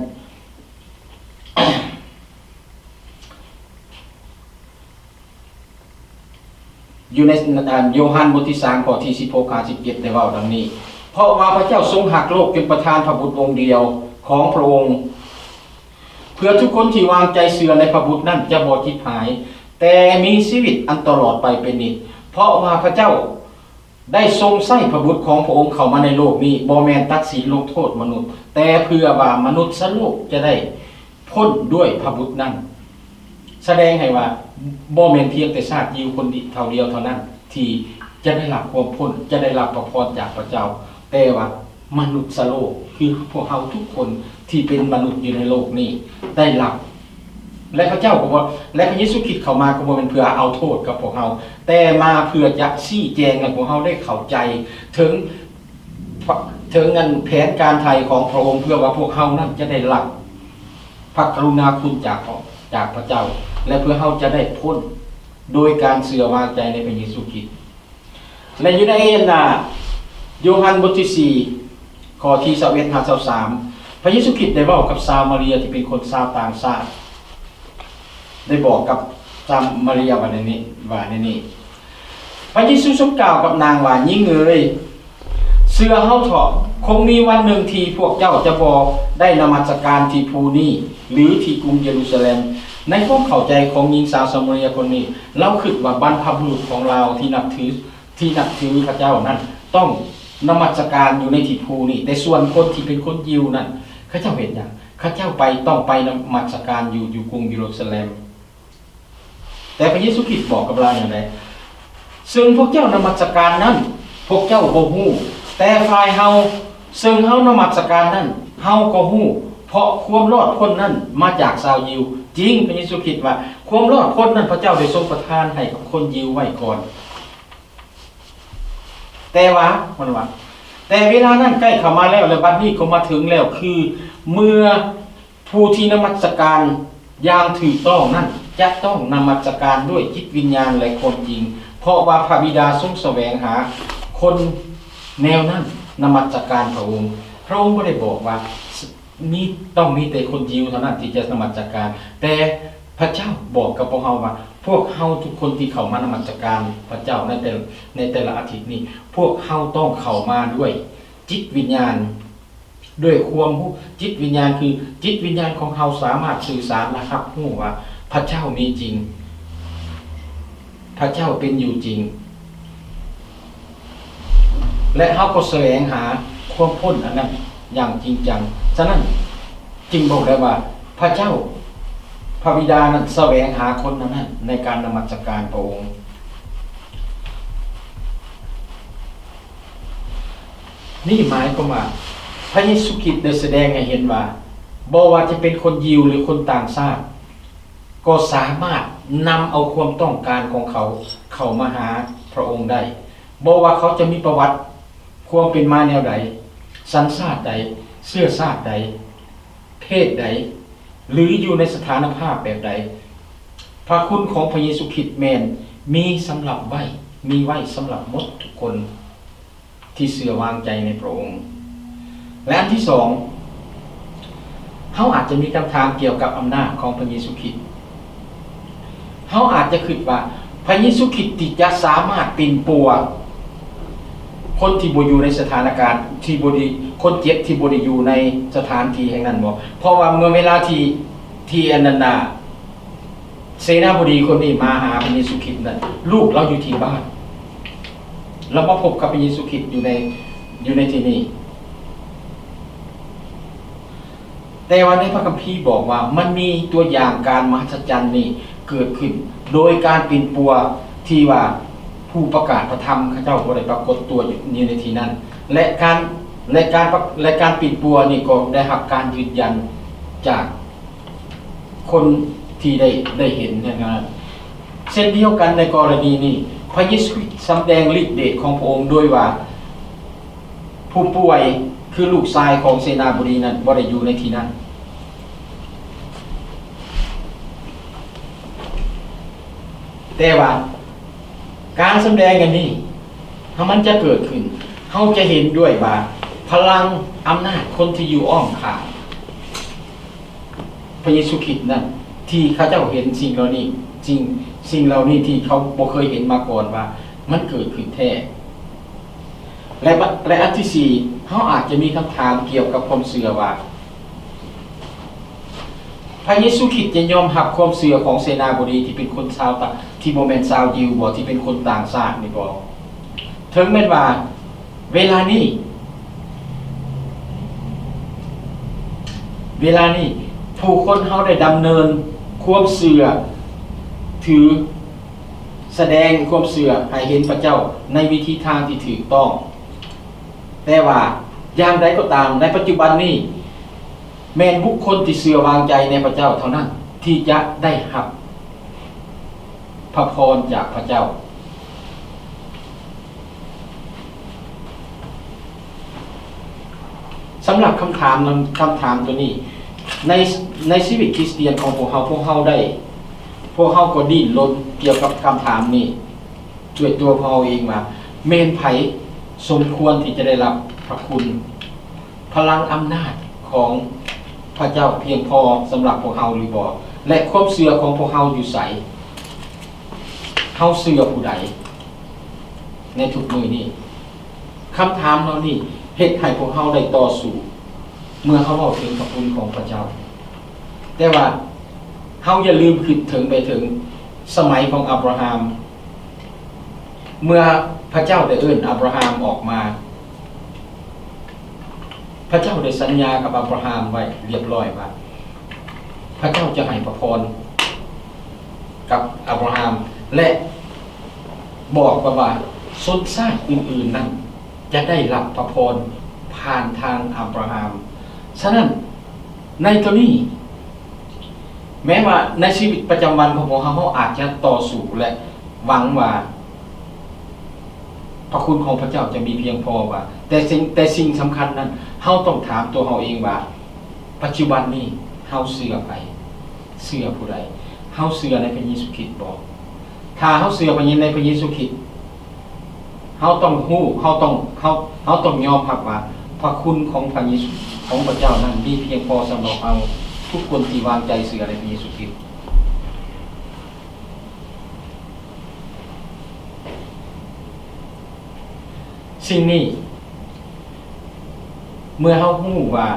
ຢູ່ໃນ ອາ ໂຍຮັນບົດທີສາມ ຂໍ້ທີສິບຫົກຫາສິບເຈັດ ໄດ້ເວົ້າດັ່ງນີ້, ເພາະວ່າພະເຈົ້າຊົງຮັກໂລກຈົນປະທານພະບຸດອົງດຽວຂອງພະອົງ, ເພື່ອທຸກຄົນທີ່ວາງໃຈເຊື່ອໃນພະບຸດນັ້ນຈະບໍ່ຈິບຫາຍ, ແຕ່ມີຊີວິດອັນຕະຫຼອດໄປເປັນນິດ. ເພາະວ່າພະເຈົ້າ ໄດ້ຊົງໃຊ້ພະບຸດຂອງພະອົງເຂົ້າມາໃນໂລກນີ້ ບໍ່ແມ່ນຕັດສິນລົງໂທດມະນຸດ, ແຕ່ເພື່ອວ່າມະນຸດສະໂລກຈະໄດ້ພົ້ນດ້ວຍພະບຸດນັ້ນ. ສະແດງໃຫ້ວ່າ ບໍ່ແມ່ນພຽງແຕ່ຊາດຢິວຄົນດຽວ ເທົ່າດຽວເທົ່ານັ້ນ ທີ່ຈະໄດ້ຮັບຄວາມພົ້ນ, ຈະໄດ້ຮັບພະພອນຈາກພະເຈົ້າ, ແຕ່ວ່າມະນຸດສະໂລກ ຄືພວກເຮົາທຸກຄົນທີ່ເປັນມະນຸດຢູ່ໃນໂລກນີ້ໄດ້ຮັບ. ແລະ ພະເຈົ້າກໍບໍ່ ແລະ ພະເຢຊູຄຣິດເຂົ້າມາກໍບໍ່ແມ່ນເພື່ອເອົາໂທດກັບພວກເຮົາ, ແຕ່ມາເພື່ອຈະຊີ້ແຈງໃຫ້ພວກເຮົາໄດ້ເຂົ້າໃຈເຖິງ ເຖິງອັນແຜນການໄຖ່ຂອງພະອົງ, ເພື່ອວ່າພວກເຮົານັ້ນຈະໄດ້ຮັບພະກະລຸນາຄຸນຈາກ ຈາກພະເຈົ້າ, ແລະ ເພື່ອເຮົາຈະໄດ້ພົ້ນໂດຍການເຊື່ອວາງໃຈໃນພະເຢຊູຄຣິດ. ແລະ ຢູ່ໃນອັນນ່າ ໂຍຮັນບົດທີສີ່ ຂໍ້ທີຊາວເອັດຫາຊາວສາມ ພະເຢຊູຄຣິດໄດ້ເວົ້າກັບຊາວມາເຣຍທີ່ເປັນຄົນຊາວຕ່າງຊາດ, ໄດ້ບອກກັບຊາວມາເຣຍວ່າແນວນີ້ ວ່າແນວນີ້, ພະເຢຊູຊົງກ່າວກັບນາງວ່າ, ຍິງເອີຍ, ເຊື່ອເຮົາເຖາະ, ຄົງມີວັນໜຶ່ງທີ່ພວກເຈົ້າຈະບໍ່ໄດ້ນະມັດສະການທີ່ພູນີ້ ຫຼື ທີ່ກຸງເຢຣູຊາແລັມ. ໃນຄວາມເຂົ້າໃຈຂອງຍິງສາວຊາມາເຣຍຄົນນີ້, ລາວຄິດວ່າບັນພະບຸລຸດຂອງລາວທີ່ນັບຖື ທີ່ນັບຖືພະເຈົ້ານັ້ນຕ້ອງນະມັດສະການຢູ່ໃນທີ່ພູນີ້, ແຕ່ສ່ວນຄົນທີ່ເປັນຄົນຢິວນັ້ນ ເຂົາເຈົ້າເຮັດຫຍັງ? ເຂົາເຈົ້າໄປ ຕ້ອງໄປນະມັດສະການຢູ່ ຢູ່ກຸງເຢຣູຊາແລັມ. ແຕ່ພະເຢຊູຄຣິດບອກກັບລາວແນວໃດ? ເຊິ່ງພວກເຈົ້ານະມັດສະການນັ້ນ ພວກເຈົ້າບໍ່ຮູ້, ແຕ່ຝ່າຍເຮົາ ເຊິ່ງເຮົານະມັດສະການນັ້ນ ເຮົາກໍຮູ້, ເພາະຄວາມລອດພົ້ນນັ້ນມາຈາກຊາວຢິວ. ຈິງ, ພະເຢຊູຄຣິດວ່າ ຄວາມລອດພົ້ນນັ້ນ ພະເຈົ້າໄດ້ຊົງປະທານໃຫ້ກັບຄົນຢິວໄວ້ກ່ອນ. ແຕ່ວ່າ ເພິ່ນວ່າ ແຕ່ເວລານັ້ນໃກ້ເຂົ້າມາແລ້ວ ແລະ ບັດນີ້ກໍມາເຖິງແລ້ວ, ຄືເມື່ອຜູ້ທີ່ນະມັດສະການຢ່າງຖືກຕ້ອງນັ້ນ ຈະຕ້ອງນະມັດສະການດ້ວຍຈິດວິນຍານ ແລະ ຄວາມຈິງ, ເພາະວ່າພະບິດາຊົງສະແຫວງຫາຄົນແນວນັ້ນນະມັດສະການພະອົງ. ພະອົງບໍ່ໄດ້ບອກວ່າ ມີ ຕ້ອງມີແຕ່ຄົນຢິວເທົ່ານັ້ນທີ່ຈະນະມັດສະການ, ແຕ່ພະເຈົ້າບອກກັບພວກເຮົາວ່າ ພວກເຮົາທຸກຄົນທີ່ເຂົ້າມານະມັດສະການພະເຈົ້າໃນແຕ່ ໃນແຕ່ລະອາທິດນີ້ ພວກເຮົາຕ້ອງເຂົ້າມາດ້ວຍຈິດວິນຍານ, ດ້ວຍຄວາມຮູ້. ຈິດວິນຍານຄື ຈິດວິນຍານຂອງເຮົາສາມາດສື່ສານ ແລະ ຮັບຮູ້ວ່າພະເຈົ້າມີຈິງ, ພະເຈົ້າເປັນຢູ່ຈິງ. ແລະ ເຮົາກໍສະແຫວງຫາຄວາມພົ້ນອັນນັ້ນຢ່າງຈິງຈັງ. ສະນັ້ນຈຶ່ງບອກໄດ້ວ່າ ພະເຈົ້າ ພະບິດານັ້ນສະແຫວງຫາຄົນອັນນັ້ນໃນການນະມັດສະການພະອົງ. ນີ້ໝາຍຄວາມວ່າ ພະເຢຊູຄຣິດໄດ້ສະແດງໃຫ້ເຫັນວ່າ ບໍ່ວ່າຈະເປັນຄົນຢິວ ຫຼື ຄົນຕ່າງຊາດ ກໍສາມາດນຳເອົາຄວາມຕ້ອງການຂອງເຂົາເຂົ້າມາຫາພະອົງໄດ້, ບໍ່ວ່າເຂົາຈະມີປະຫວັດຄວາມເປັນມາແນວໃດ, ສັນຊາດໃດ, ເຊື້ອຊາດໃດ, ເພດໃດ ຫຼື ຢູ່ໃນສະຖານະພາບແບບໃດ, ພະຄຸນຂອງພະເຢຊູຄຣິດແມ່ນມີສຳລັບໄວ້, ມີໄວ້ສຳລັບໝົດທຸກຄົນ ທີ່ເຊື່ອວາງໃຈໃນພະອົງ. ແລະ ອັນທີສອງ, ເຮົາອາດຈະມີຄຳຖາມກ່ຽວກັບອຳນາດຂອງພະເຢຊູຄຣິດ. ເຮົາອາດຈະຄິດວ່າ ພະເຢຊູຄຣິດທີ່ຈະສາມາດປິ່ນປົວຄົນທີ່ບໍ່ຢູ່ໃນສະຖານະການທີ່ບໍ່ດີ, ຄົນເຈັບທີ່ບໍ່ໄດ້ຢູ່ໃນສະຖານທີ່ແຫ່ງນັ້ນບໍ? ເພາະວ່າເມື່ອເວລາທີ່ ທີ່ອັນນັ້ນນະ ເສນາບໍດີຄົນນີ້ມາຫາພະເຢຊູຄຣິດນັ້ນ ລູກລາວຢູ່ທີ່ບ້ານ, ລາວມາພົບກັບພະເຢຊູຄຣິດຢູ່ໃນ ຢູ່ໃນທີ່ນີ້. ແຕ່ວ່າໃນພະຄຳພີບອກວ່າ ມັນມີຕົວຢ່າງການມະຫັດສະຈັນນີ້ ເກີດຂຶ້ນໂດຍການປິ່ນປົວທີ່ວ່າຜູ້ປະກາດພະທຳເຂົາເຈົ້າບໍ່ໄດ້ປາກົດຕົວຢູ່ ຢູ່ໃນທີ່ນັ້ນ ແລະ ການ ແລະ ການປະ ແລະ ການປິ່ນປົວນີ້ກໍໄດ້ຮັບການຢືນຢັນຈາກຄົນທີ່ໄດ້ ໄດ້ເຫັນເທົ່ານັ້ນ. ເຊັ່ນດຽວກັນໃນກໍລະນີນີ້ ພະເຢຊູຄຣິດສຳແດງລິດເດດຂອງພະອົງໂດຍວ່າ ຜູ້ປ່ວຍຄືລູກຊາຍຂອງເສນາບໍດີນັ້ນບໍ່ໄດ້ຢູ່ໃນທີ່ນັ້ນ. ແຕ່ວ່າການສຳແດງອັນນີ້ ຖ້າມັນຈະເກີດຂຶ້ນ ເຮົາຈະເຫັນດ້ວຍວ່າພະລັງອຳນາດຄົນທີ່ຢູ່ອ້ອມຂ້າງ ພະເຢຊູຄຣິດນັ້ນ ທີ່ເຂົາເຈົ້າເຫັນສິ່ງເຫຼົ່ານີ້ ສິ່ງ ສິ່ງເຫຼົ່ານີ້ທີ່ເຂົາບໍ່ເຄີຍເຫັນມາກ່ອນວ່າມັນເກີດຂຶ້ນແທ້ ແລະ ແລະ ອັນທີສີ່ ເຮົາອາດຈະມີຄຳຖາມກ່ຽວກັບຄວາມເຊື່ອວ່າ ພະເຢຊູຄຣິດຈະຍອມຮັບຄວາມເຊື່ອຂອງເສນາບໍດີທີ່ເປັນຄົນຊາວຕ່າງ ທີ່ບໍ່ແມ່ນຊາວຢິວບໍ ທີ່ເປັນຄົນຕ່າງຊາດນີ້ບໍ? ເຖິງແມ່ນວ່າເວລານີ້ ເວລານີ້ ຜູ້ຄົນເຮົາໄດ້ດຳເນີນຄວາມເຊື່ອຖື ສະແດງຄວາມເຊື່ອໃຫ້ເຫັນພະເຈົ້າໃນວິທີທາງທີ່ຖືກຕ້ອງ. ແຕ່ວ່າຢ່າງໃດກໍຕາມ ໃນປັດຈຸບັນນີ້ ແມ່ນບຸກຄົນທີ່ເຊື່ອວາງໃຈໃນພະເຈົ້າເທົ່ານັ້ນ ທີ່ຈະໄດ້ຮັບພະພອນຈາກພະເຈົ້າ. ສຳລັບຄຳຖາມ ຄຳຖາມໂຕນີ້ ໃນ ໃນຊີວິດຄຣິສຕຽນຂອງພວກເຮົາ ພວກເຮົາໄດ້ ພວກເຮົາກໍດີ້ນລົນກ່ຽວກັບຄຳຖາມນີ້ດ້ວຍຕົວພວກເຮົາເອງວ່າ ແມ່ນໃຜສົມຄວນທີ່ຈະໄດ້ຮັບພະຄຸນ ພະລັງອຳນາດຂອງພະເຈົ້າພຽງພໍສຳລັບພວກເຮົາຫຼືບໍ່ ແລະ ຄວາມເຊື່ອຂອງພວກເຮົາຢູ່ໃສ? ເຮົາເຊື່ອຜູ້ໃດໃນທຸກມື້ນີ້? ຄຳຖາມເຫຼົ່ານີ້ເຮັດໃຫ້ພວກເຮົາໄດ້ຕໍ່ສູ້ ເມື່ອເຮົາເວົ້າເຖິງພະຄຸນຂອງພະເຈົ້າ. ແຕ່ວ່າເຮົາຢ່າລືມຄິດເຖິງໄປເຖິງສະໄໝຂອງອາບຣາຮາມ ເມື່ອພະເຈົ້າໄດ້ເອີ້ນອາບຣາຮາມອອກມາ, ພະເຈົ້າໄດ້ສັນຍາກັບອາບຣາຮາມໄວ້ລຽບລ້ອຍວ່າ ພະເຈົ້າຈະໃຫ້ພະພອນກັບອາບຣາຮາມ ແລະ ບອກວ່າ ຊົນຊາດອື່ນໆນັ້ນຈະໄດ້ຮັບພະພອນຜ່ານທາງອາບຣາຮາມ. ສະນັ້ນ ໃນໂຕນີ້ ແມ້ວ່າໃນຊີວິດປະຈຳວັນຂອງພວກເຮົາ ເຮົາອາດຈະຕໍ່ສູ້ ແລະ ຫວັງວ່າພະຄຸນຂອງພະເຈົ້າຈະມີພຽງພໍວ່າ ແຕ່ສິ່ງ ແຕ່ສິ່ງສຳຄັນນັ້ນ ເຮົາຕ້ອງຖາມຕົວເຮົາເອງວ່າ ປັດຈຸບັນນີ້ເຮົາເຊື່ອໃຜ? ເຊື່ອຜູ້ໃດ? ເຮົາເຊື່ອໃນພະເຢຊູຄຣິດບໍ່? ຖ້າເຮົາເຊື່ອໃນພະເຢຊູຄຣິດ ເຮົາຕ້ອງຮູ້ ເຮົາຕ້ອງ ເຮົາ ເຮົາຕ້ອງຍອມຮັບວ່າ ພະຄຸນຂອງພະເຢຊູ ຂອງພະເຈົ້ານັ້ນມີພຽງພໍສຳລັບເຮົາທຸກຄົນທີ່ວາງໃຈເຊື່ອໃນພະເຢຊູຄຣິດ. ສິ່ງນີ້ ເມື່ອເຮົາຮູ້ວ່າ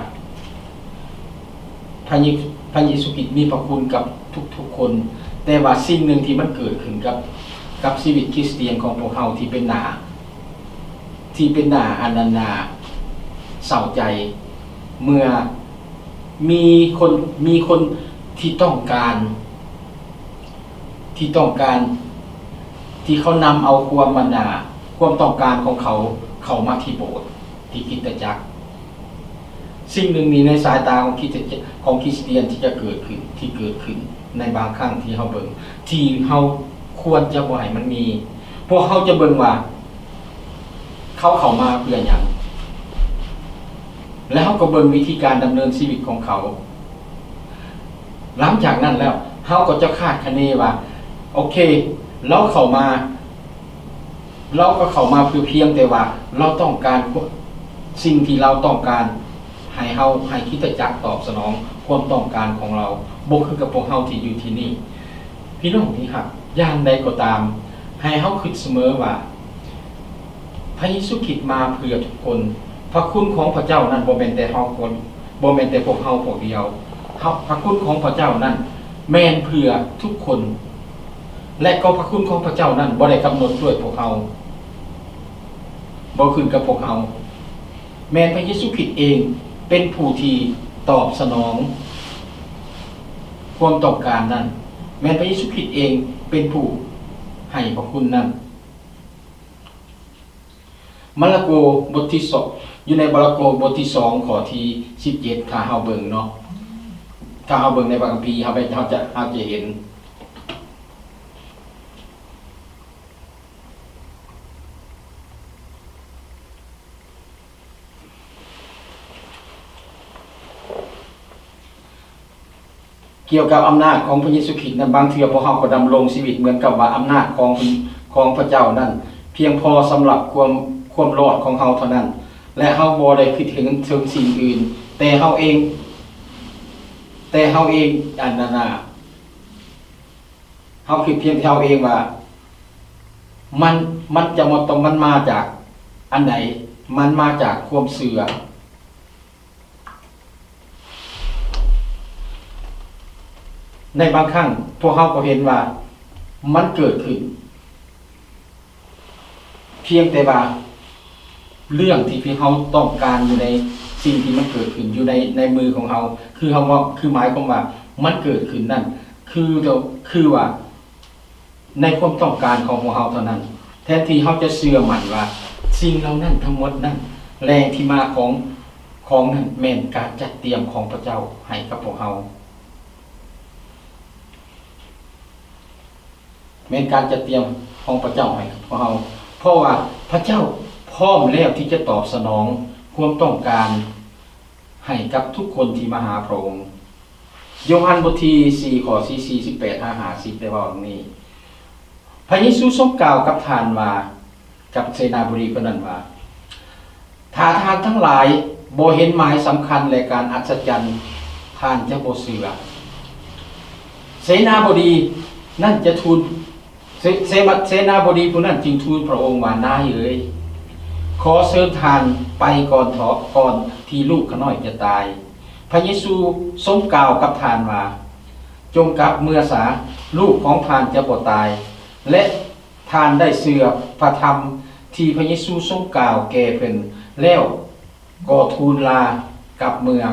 ພະເຢ ພະເຢຊູຄຣິດມີພະຄຸນກັບທຸກໆຄົນ, ແຕ່ວ່າສິ່ງໜຶ່ງທີ່ມັນເກີດຂຶ້ນກັບ ກັບຊີວິດຄຣິສຕຽນຂອງພວກເຮົາທີ່ເປັນໜ້າ ທີ່ເປັນໜ້າອັນນັ້ນ ໜ້າເສົ້າໃຈ ເມື່ອມີຄົນ ມີຄົນທີ່ຕ້ອງການ ທີ່ຕ້ອງການ ທີ່ເຂົານຳເອົາຄວາມ ອັນນ່າ ຄວາມຕ້ອງການຂອງເຂົາເຂົ້າມາທີ່ໂບດ ທີ່ຄຣິສຕະຈັກ. ສິ່ງໜຶ່ງນີ້ໃນສາຍຕາຂອງຄຣິສຕະຈັກ ຂອງຄຣິສຕຽນທີ່ຈະເກີດຂຶ້ນ ທີ່ເກີດຂຶ້ນໃນບາງຄັ້ງທີ່ເຮົາເບິ່ງ ທີ່ເຮົາຄວນຈະບໍ່ໃຫ້ມັນມີ. ພວກເຮົາຈະເບິ່ງວ່າ ເຂົາເຂົ້າມາເພື່ອຫຍັງ ແລະ ເຮົາກໍເບິ່ງວິທີການດຳເນີນຊີວິດຂອງເຂົາ. ຫຼັງຈາກນັ້ນແລ້ວ ເຮົາກໍຈະຄາດຄະເນວ່າ ໂອເຄ ລາວເຂົ້າມາ ລາວກໍເຂົ້າມາເພື່ອພຽງແຕ່ວ່າລາວຕ້ອງການ ສິ່ງທີ່ລາວຕ້ອງການ ໃຫ້ເຮົາ ໃຫ້ຄຣິສຕະຈັກຕອບສະໜອງຄວາມຕ້ອງການຂອງລາວ, ບໍ່ຄືກັບພວກເຮົາທີ່ຢູ່ທີ່ນີ້. ພີ່ນ້ອງທີ່ຮັກ, ຢ່າງໃດກໍຕາມ, ໃຫ້ເຮົາຄິດສະເໝີວ່າ ພະເຢຊູຄຣິດມາເພື່ອທຸກຄົນ. ພະຄຸນຂອງພະເຈົ້ານັ້ນບໍ່ແມ່ນແຕ່ເຮົາຄົນ, ບໍ່ແມ່ນແຕ່ພວກເຮົາພວກດຽວ. ເຮົາ, ພະຄຸນຂອງພະເຈົ້ານັ້ນແມ່ນເພື່ອທຸກຄົນ, ແລະ ກໍພະຄຸນຂອງພະເຈົ້ານັ້ນບໍ່ໄດ້ກຳນົດດ້ວຍພວກເຮົາ, ບໍ່ຂຶ້ນກັບພວກເຮົາ. ແມ່ນພະເຢຊູຄຣິດເອງເປັນຜູ້ທີ່ຕອບສະໜອງຄວາມຕ້ອງການນັ້ນ. ແມ່ນພະເຢຊູຄຣິດເອງເປັນຜູ້ໃຫ້ພະຄຸນນັ້ນ. ມາລະໂກບົດທີສອງ ຢູ່ໃນມາລະໂກບົດທີສອງ ຂໍ້ທີສິບເຈັດ ຖ້າເຮົາເບິ່ງເນາະ ຖ້າເຮົາເບິ່ງໃນພະຄຳພີ ເຮົາໄປ ເຮົາຈະ ເຮົາຈະເຫັນ ກ່ຽວກັບອຳນາດຂອງພະເຢຊູຄຣິດນັ້ນ, ບາງເທື່ອພວກເຮົາກໍດຳລົງຊີວິດເໝືອນກັບວ່າອຳນາດຂອງ ຂອງພະເຈົ້ານັ້ນພຽງພໍສຳລັບຄວາມ ຄວາມລອດຂອງເຮົາເທົ່ານັ້ນ ແລະ ເຮົາບໍ່ໄດ້ຄິດເຖິງ ເຖິງສິ່ງອື່ນ, ແຕ່ເຮົາເອງ ແຕ່ເຮົາເອງ ອັນນັ້ນນະ ເຮົາຄິດພຽງແຕ່ເຮົາເອງວ່າ ມັນ ມັນຈະມາ ຕ້ອງ ມັນມາຈາກອັນໃດ? ມັນມາຈາກຄວາມເຊື່ອ. ໃນບາງຄັ້ງພວກເຮົາກໍເຫັນວ່າມັນເກີດຂຶ້ນ ພຽງແຕ່ວ່າເລື່ອງທີ່ ທີ່ເຮົາຕ້ອງການຢູ່ໃນສິ່ງທີ່ມັນເກີດຂຶ້ນຢູ່ໃນ ໃນມືຂອງເຮົາ ຄືເຮົາເວົ້າ ຄືໝາຍຄວາມວ່າມັນເກີດຂຶ້ນນັ້ນ ຄື ຄືວ່າໃນຄວາມຕ້ອງການຂອງພວກເຮົາເທົ່ານັ້ນ ແທນທີ່ເຮົາຈະເຊື່ອໝັ້ນວ່າສິ່ງເຫຼົ່ານັ້ນທັງໝົດນັ້ນ ແຫຼ່ງທີ່ມາຂອງ ຂອງນັ້ນແມ່ນການຈັດຕຽມຂອງພະເຈົ້າໃຫ້ກັບພວກເຮົາ. ແມ່ນການຈັດຕຽມຂອງພະເຈົ້າໃຫ້ກັບພວກເຮົາ ເພາະວ່າພະເຈົ້າພ້ອມແລ້ວທີ່ຈະຕອບສະໜອງຄວາມຕ້ອງການໃຫ້ກັບທຸກຄົນທີ່ມາຫາພະອົງ. ໂຍຮັນບົດທີສີ່ ຂໍ້ທີສີ່ສິບແປດຫາຫ້າສິບ ໄດ້ເວົ້າດັ່ງນີ້, ພະເຢຊູຊົງກ່າວກັບທ່ານວ່າ, ກັບເສນາບໍດີຄົນນັ້ນວ່າ, ຖ້າທ່ານທັງຫຼາຍບໍ່ເຫັນໝາຍສຳຄັນ ແລະ ການອັດສະຈັນ, ທ່ານຈະບໍ່ເຊື່ອ. ເສນາບໍດີນັ້ນຈະທູນ ເສ ເສມະ ເສນາບໍດີຜູ້ນັ້ນຈຶ່ງທູນພະອົງວ່າ, ນາຍເອີຍ, ຂໍເຊີນທ່ານໄປກ່ອນເຖາະ, ກ່ອນທີ່ລູກຂ້ານ້ອຍຈະຕາຍ. ພະເຢຊູຊົງກ່າວກັບທ່ານວ່າ, ຈົ່ງກັບເມືອສາ, ລູກຂອງທ່ານຈະບໍ່ຕາຍ. ແລະ ທ່ານໄດ້ເຊື່ອພະທຳທີ່ພະເຢຊູຊົງກ່າວແກ່ເພິ່ນແລ້ວ ກໍທູນລາກັບເມືອ.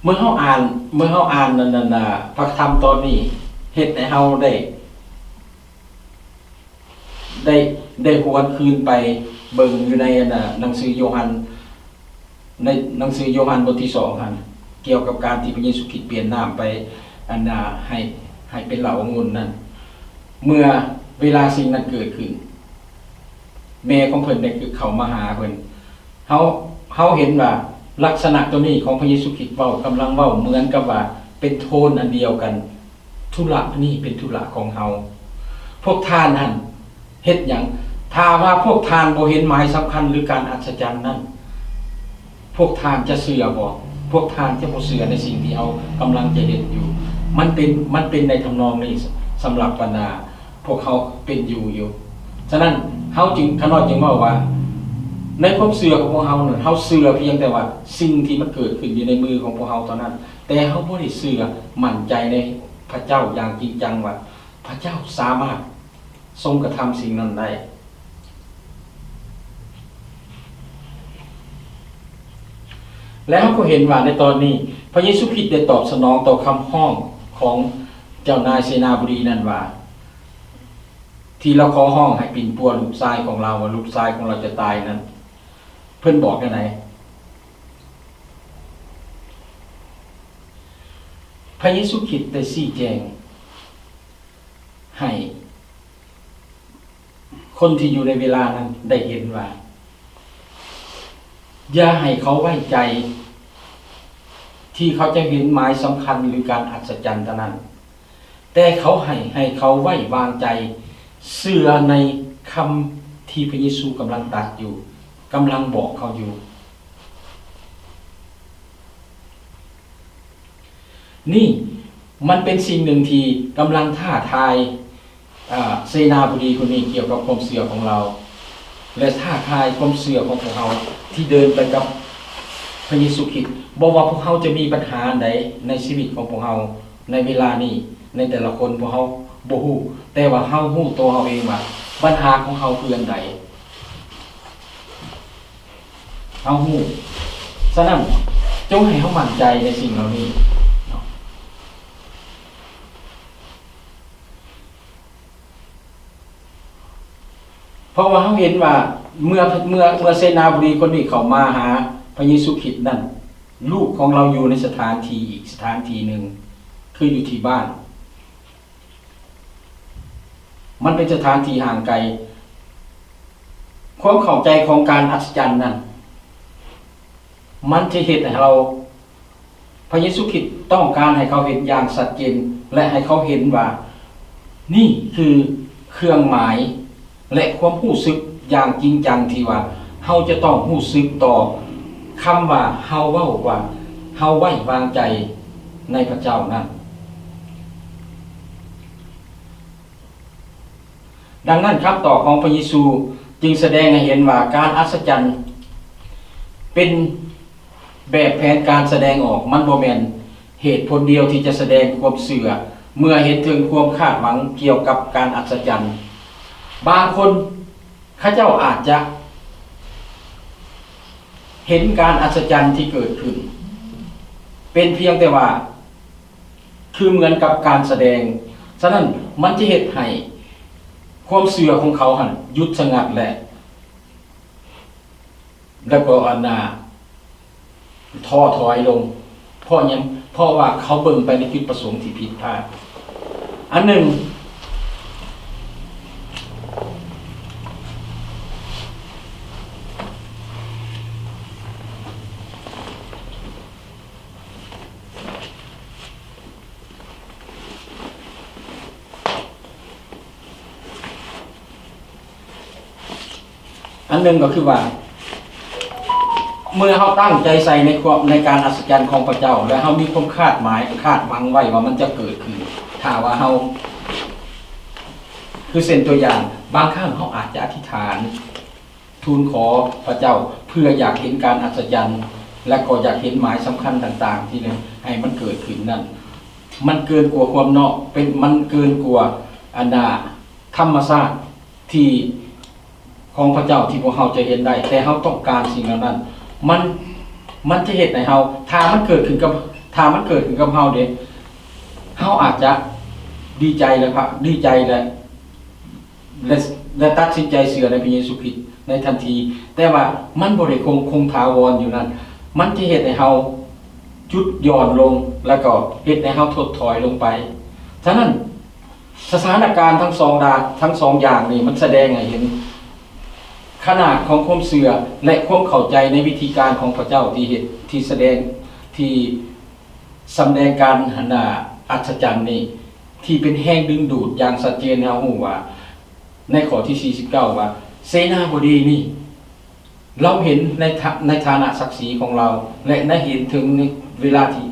ເມື່ອເຮົາອ່ານ ເມື່ອເຮົາອ່ານອັນນັ້ນນະ ພະທຳຕອນນີ້ ເຮັດໃຫ້ເຮົາໄດ້ ໄດ້ ໄດ້ຫວນຄືນໄປເບິ່ງຢູ່ໃນອັນນະ ໜັງສືໂຍຮັນ ໃນໜັງສືໂຍຮັນບົດທີສອງຫັ້ນ ກ່ຽວກັບການທີ່ພະເຢຊູຄຣິດປ່ຽນນ້ຳໄປ ອັນນະ ໃຫ້ ໃຫ້ເປັນເຫຼົ້າອົງຸ່ນນັ້ນ ເມື່ອເວລາສິ່ງນັ້ນເກີດຂຶ້ນ ແມ່ຂອງເພິ່ນໄດ້ເຂົ້າມາຫາເພິ່ນ. ເຮົາ ເຮົາເຫັນວ່າລັກສະນະໂຕນີ້ຂອງພະເຢຊູຄຣິດເວົ້າ ກຳລັງເວົ້າເໝືອນກັບວ່າເປັນໂທນອັນດຽວກັນ, ທຸລະນີ້ເປັນທຸລະຂອງເຮົາ. ພວກທ່ານຫັ້ນເຮັດຫຍັງ? ຖ້າວ່າພວກທ່ານບໍ່ເຫັນໝາຍສຳຄັນ ຫຼື ການອັດສະຈັນນັ້ນ, ພວກທ່ານຈະເຊື່ອບໍ່? ພວກທ່ານຈະບໍ່ເຊື່ອໃນສິ່ງທີ່ເຮົາກຳລັງຈະເຮັດຢູ່. ມັນເປັນ ມັນເປັນໃນທຳນອງນີ້ ສຳລັບບັນດາ ພວກເຮົາເປັນຢູ່ຢູ່. ສະນັ້ນ ເຮົາຈຶ່ງ ຂ້ານ້ອຍຈຶ່ງເວົ້າວ່າ ໃນຄວາມເຊື່ອຂອງພວກເຮົານັ້ນ ເຮົາເຊື່ອພຽງແຕ່ວ່າສິ່ງທີ່ມັນເກີດຂຶ້ນຢູ່ໃນມືຂອງພວກເຮົາເທົ່ານັ້ນ, ແຕ່ເຮົາບໍ່ໄດ້ເຊື່ອໝັ້ນໃຈໃນພະເຈົ້າຢ່າງຈິງຈັງວ່າ ພະເຈົ້າສາມາດຊົງກະທຳສິ່ງນັ້ນໄດ້. ແລະ ເຮົາກໍເຫັນວ່າໃນຕອນນີ້ ພະເຢຊູຄຣິດໄດ້ຕອບສະໜອງຕໍ່ຄຳຮ້ອງຂອງເຈົ້ານາຍເສນາບໍດີນັ້ນວ່າ ທີ່ລາວຂໍຮ້ອງໃຫ້ປິ່ນປົວລູກຊາຍຂອງລາວ ວ່າລູກຊາຍຂອງລາວຈະຕາຍນັ້ນ ເພິ່ນບອກແນວໃດ? ພະເຢຊູຄຣິດໄດ້ຊີ້ແຈງໃຫ້ຄົນທີ່ຢູ່ໃນເວລານັ້ນໄດ້ເຫັນວ່າ ຢ່າໃຫ້ເຂົາໄວ້ໃຈທີ່ເຂົາຈະເຫັນໝາຍສຳຄັນ ຫຼື ການອັດສະຈັນເທົ່ານັ້ນ. ແຕ່ເຂົາໃຫ້ ໃຫ້ເຂົາໄວ້ວາງໃຈ ເຊື່ອໃນຄຳທີ່ພະເຢຊູກຳລັງຕັດຢູ່, ກຳລັງບອກເຂົາຢູ່. ນີ້ມັນເປັນສິ່ງໜຶ່ງທີ່ກຳລັງທ້າທາຍ ອາ ເສນາບໍດີຄົນນີ້ກ່ຽວກັບຄວາມເຊື່ອຂອງລາວ ແລະ ທ້າທາຍຄວາມເຊື່ອຂອງພວກເຮົາທີ່ເດີນໄປກັບພະເຢຊູຄຣິດ. ບໍ່ວ່າພວກເຮົາຈະມີບັນຫາອັນໃດໃນຊີວິດຂອງພວກເຮົາໃນເວລານີ້, ໃນແຕ່ລະຄົນພວກເຮົາບໍ່ຮູ້, ແຕ່ວ່າເຮົາຮູ້ໂຕເຮົາເອງວ່າບັນຫາຂອງເຮົາຄືອັນໃດ. ເຮົາຮູ້. ສະນັ້ນ, ຈົ່ງໃຫ້ເຮົາໝັ້ນໃຈໃນສິ່ງເຫຼົ່ານີ້ເນາະ. ເພາະວ່າເຮົາເຫັນວ່າເມື່ອ ເມື່ອ ເມື່ອເສນາບໍດີຄົນນີ້ເຂົ້າມາຫາພະເຢຊູຄຣິດນັ້ນ ລູກຂອງລາວຢູ່ໃນສະຖານທີ່ອີກສະຖານທີ່ໜຶ່ງ ຄືຢູ່ທີ່ບ້ານ. ມັນເປັນສະຖານທີ່ຫ່າງໄກ. ຄວາມເຂົ້າໃຈຂອງການອັດສະຈັນນັ້ນ ມັນຈະເຮັດໃຫ້ເຮົາ ພະເຢຊູຄຣິດຕ້ອງການໃຫ້ເຂົາເຫັນຢ່າງຊັດເຈນ ແລະ ໃຫ້ເຂົາເຫັນວ່ານີ້ຄືເຄື່ອງໝາຍ ແລະ ຄວາມຮູ້ສຶກຢ່າງຈິງຈັງທີ່ວ່າເຮົາຈະຕ້ອງຮູ້ສຶກຕໍ່ຄຳວ່າເຮົາເວົ້າວ່າເຮົາໄວ້ວາງໃຈໃນພະເຈົ້ານັ້ນ. ດັ່ງນັ້ນ, ຄຳຕອບຂອງພະເຢຊູຈຶ່ງສະແດງໃຫ້ເຫັນວ່າການອັດສະຈັນເປັນແບບແຜນການສະແດງອອກ, ມັນບໍ່ແມ່ນເຫດຜົນດຽວທີ່ຈະສະແດງຄວາມເຊື່ອເມື່ອເຫັນເຖິງຄວາມຄາດຫວັງກ່ຽວກັບການອັດສະຈັນ. ບາງຄົນເຂົາເຈົ້າອາດຈະເຫັນການອັດສະຈັນທີ່ເກີດຂຶ້ນເປັນພຽງແຕ່ວ່າ ຄືເໝືອນກັບການສະແດງ. ສະນັ້ນ, ມັນຈະເຮັດໃຫ້ຄວາມເຊື່ອຂອງເຂົາຫັ້ນຢຸດສະຫງັດ ແລະ ແລ້ວກໍອັນນ່າ ທໍ້ຖອຍລົງ. ເພາະຫຍັງ? ເພາະວ່າເຂົາເບິ່ງໄປໃນຈຸດປະສົງທີ່ຜິດພາດ. ອັນໜຶ່ງ, ອັນໜຶ່ງກໍຄືວ່າ ເມື່ອເຮົາຕັ້ງໃຈໃສ່ໃນຄວາມ ໃນການອັດສະຈັນຂອງພະເຈົ້າ ແລະ ເຮົາມີຄວາມຄາດໝາຍ ຄາດຫວັງໄວ້ວ່າມັນຈະເກີດຂຶ້ນ, ຖ້າວ່າເຮົາ ຄືເຊັ່ນຕົວຢ່າງ, ບາງຄັ້ງເຮົາອາດຈະອະທິຖານ ທູນຂໍພະເຈົ້າເພື່ອຢາກເຫັນການອັດສະຈັນ ແລະ ກໍຢາກເຫັນໝາຍສຳຄັນຕ່າງໆ ທີ່ໃຫ້ມັນເກີດຂຶ້ນນັ້ນ, ມັນເກີນກວ່າຄວາມເນາະ ເປັນ ມັນເກີນກວ່າອັນນ່າທຳມະຊາດທີ່ ຂອງພະເຈົ້າທີ່ພວກເຮົາຈະເຫັນໄດ້, ແຕ່ເຮົາຕ້ອງການສິ່ງເຫຼົ່ານັ້ນ. ມັນ ມັນຈະເຮັດໃຫ້ເຮົາ ຖ້າມັນເກີດຂຶ້ນກັບ ຖ້າມັນເກີດຂຶ້ນກັບເຮົາເດ ເຮົາອາດຈະດີໃຈ ແລະ ພະ ດີໃຈ ແລະ ແລະ ແລະ ຕັດສິນໃຈເຊື່ອໃນພະເຢຊູຄຣິດໃນທັນທີ, ແຕ່ວ່າມັນບໍ່ໄດ້ຄົງ ຄົງຖາວອນຢູ່ນັ້ນ, ມັນຈະເຮັດໃຫ້ເຮົາຢຸດຢ່ອນລົງ ແລະ ກໍເຮັດໃຫ້ເຮົາຖົດຖອຍລົງໄປ. ສະນັ້ນ ສະຖານະການທັງສອງດ້ານ ທັງສອງຢ່າງນີ້ ມັນສະແດງໃຫ້ເຫັນຂະໜາດຂອງຄວາມເຊື່ອ ແລະ ຄວາມເຂົ້າໃຈໃນວິທີການຂອງພະເຈົ້າທີ່ເຮັດ ທີ່ສະແດງ ທີ່ສຳແດງການ ອັນນ່າ ອັດສະຈັນນີ້ ທີ່ເປັນແຮງດຶງດູດຢ່າງຊັດເຈນໃຫ້ເຮົາຮູ້ວ່າ ໃນຂໍ້ທີສີ່ສິບເກົ້າ ວ່າ ເສນາບໍດີນີ້ ລາວເຫັນໃນຖະ ໃນຖານະສັກສີຂອງລາວ ແລະ ໄດ້ເຫັນເຖິງໃນເວລາທີ່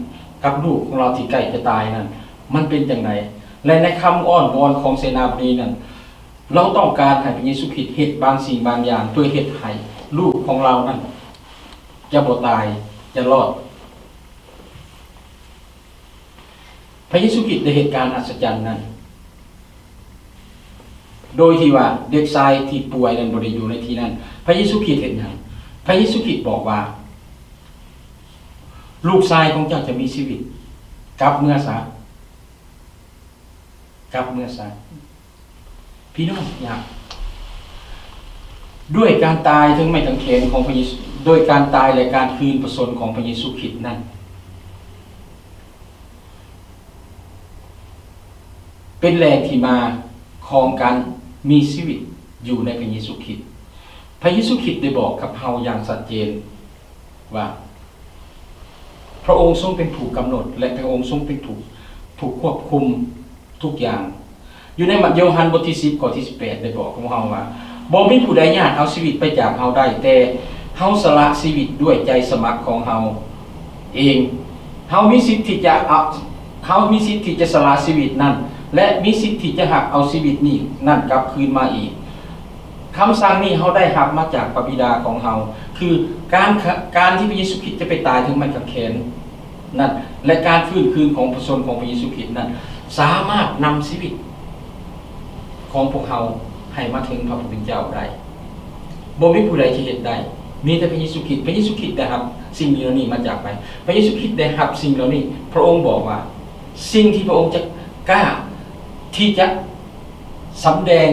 ກັບລູກຂອງລາວທີ່ໃກ້ຈະຕາຍນັ້ນ ມັນເປັນຈັ່ງໃດ ແລະ ໃນຄຳອ້ອນວອນຂອງເສນາບໍດີນັ້ນ ລາວຕ້ອງການໃຫ້ພະເຢຊູຄຣິດເຮັດບາງສິ່ງບາງຢ່າງ ເພື່ອເຮັດໃຫ້ລູກຂອງລາວນັ້ນຈະບໍ່ຕາຍ ຈະລອດ. ພະເຢຊູຄຣິດໄດ້ເຮັດການອັດສະຈັນນັ້ນ ໂດຍທີ່ວ່າເດັກຊາຍທີ່ປ່ວຍນັ້ນບໍ່ໄດ້ຢູ່ໃນທີ່ນັ້ນ. ພະເຢຊູຄຣິດເຮັດຫຍັງ? ພະເຢຊູຄຣິດບອກວ່າ ລູກຊາຍຂອງເຈົ້າຈະມີຊີວິດ. ກັບເມືອຊະ. ກັບເມືອຊະ. ພີ່ນ້ອງ ຢາກ ດ້ວຍການຕາຍເທິງໄມ້ກາງເຂນຂອງພະເຢຊູ, ໂດຍການຕາຍ ແລະ ການຄືນພະຊົນຂອງພະເຢຊູຄຣິດນັ້ນ ເປັນແຫຼ່ງທີ່ມາຂອງການມີຊີວິດຢູ່ໃນພະເຢຊູຄຣິດ. ພະເຢຊູຄຣິດໄດ້ບອກກັບເຮົາຢ່າງຊັດເຈນວ່າ ພະອົງຊົງເປັນຜູ້ກຳນົດ ແລະ ພະອົງຊົງເປັນຜູ້ ຜູ້ຄວບຄຸມທຸກຢ່າງ. ຢູ່ໃນໂຍຮັນບົດທີສິບ ຂໍ້ທີສິບແປດ ໄດ້ບອກກັບເຮົາວ່າ ບໍ່ມີຜູ້ໃດຍາດເອົາຊີວິດໄປຈາກເຮົາໄດ້, ແຕ່ເຮົາສະຫຼະຊີວິດດ້ວຍໃຈສະໝັກຂອງເຮົາເອງ. ເຮົາມີສິດທີ່ຈະເອົາ ເຮົາມີສິດທີ່ຈະສະຫຼະຊີວິດນັ້ນ ແລະ ມີສິດທີ່ຈະຮັບເອົາຊີວິດນີ້ນັ້ນກັບຄືນມາອີກ. ຄຳສັ່ງນີ້ເຮົາໄດ້ຮັບມາຈາກພະບິດາຂອງເຮົາ, ຄືການ ການທີ່ພະເຢຊູຄຣິດຈະໄປຕາຍເທິງໄມ້ກາງເຂນນັ້ນ ແລະ ການຟື້ນຄືນຂອງພະຊົນຂອງພະເຢຊູຄຣິດນັ້ນ ສາມາດນຳຊີວິດຂອງພວກເຮົາໃຫ້ມາເຖິງພະຜູ້ເປັນເຈົ້າໄດ້. ບໍ່ມີຜູ້ໃດທີ່ເຮັດໄດ້, ມີແຕ່ພະເຢຊູຄຣິດ. ພະເຢຊູຄຣິດໄດ້ຮັບ ສິ່ງເຫຼົ່ານີ້ມາຈາກໃຜ? ພະເຢຊູຄຣິດໄດ້ຮັບສິ່ງເຫຼົ່ານີ້, ພະອົງບອກວ່າ ສິ່ງທີ່ພະອົງຈະກ້າທີ່ຈະສຳແດງ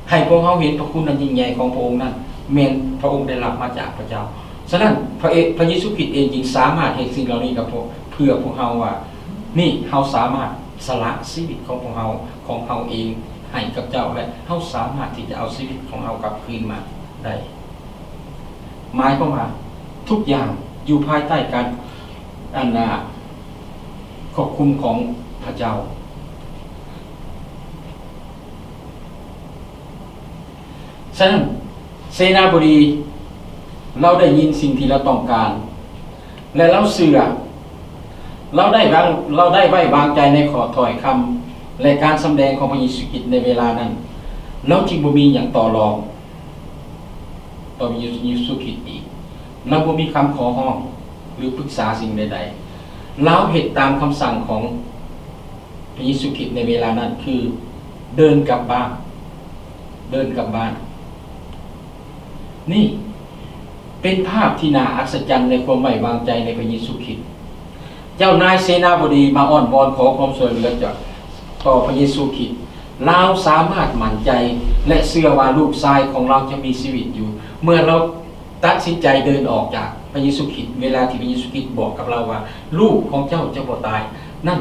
ໃຫ້ພວກເຮົາເຫັນພະຄຸນອັນຍິ່ງໃຫຍ່ຂອງພະອົງນັ້ນ ແມ່ນພະອົງໄດ້ຮັບມາຈາກພະເຈົ້າ. ສະນັ້ນ ພະເອ- ພະເຢຊູຄຣິດເອງຈຶ່ງສາມາດເຮັດສິ່ງເຫຼົ່ານີ້ກັບພວກ ເພື່ອພວກເຮົາວ່າ ນີ້ເຮົາສາມາດສະຫຼະຊີວິດຂອງພວກເຮົາ ຂອງເຮົາເອງໃຫ້ກັບເຈົ້າ ແລະ ເຮົາສາມາດທີ່ຈະເອົາຊີວິດຂອງເຮົາກັບຄືນມາໄດ້. ໝາຍຄວາມວ່າທຸກຢ່າງຢູ່ພາຍໃຕ້ການ ອັນ ອາ ຄວບຄຸມຂອງພະເຈົ້າ. ສະນັ້ນ ເສນາບໍດີລາວໄດ້ຍິນສິ່ງທີ່ລາວຕ້ອງການ ແລະ ລາວເຊື່ອ, ລາວໄດ້ວາງ ລາວໄດ້ໄວ້ວາງໃຈໃນຂໍ້ຖ້ອຍຄຳ ແລະ ການສຳແດງຂອງພະເຢຊູຄຣິດໃນເວລານັ້ນ. ລາວຈຶ່ງບໍ່ມີຫຍັງຕໍ່ລອງຕໍ່ພະເຢຊູຄຣິດອີກ. ລາວບໍ່ມີຄຳຂໍຮ້ອງ ຫຼື ປຶກສາສິ່ງໃດໆ. ລາວເຮັດຕາມຄຳສັ່ງຂອງ ພະເຢຊູຄຣິດໃນເວລານັ້ນຄືເດີນກັບບ້ານ, ເດີນກັບບ້ານ. ນີ້ເປັນພາບທີ່ໜ້າອັດສະຈັນໃນຄວາມໄວ້ວາງໃຈໃນພະເຢຊູຄຣິດ. ເຈົ້ານາຍເສນາບໍດີມາອ້ອນວອນຂໍຄວາມຊ່ວຍເຫຼືອຈາກ ຕໍ່ພະເຢຊູຄຣິດ. ລາວສາມາດໝັ້ນໃຈ ແລະ ເຊື່ອວ່າລູກຊາຍຂອງລາວຈະມີຊີວິດຢູ່. ເມື່ອລາວຕັດສິນໃຈເດີນອອກຈາກພະເຢຊູຄຣິດ ເວລາທີ່ພະເຢຊູຄຣິດບອກກັບລາວວ່າ ລູກຂອງເຈົ້າຈະບໍ່ຕາຍນັ້ນ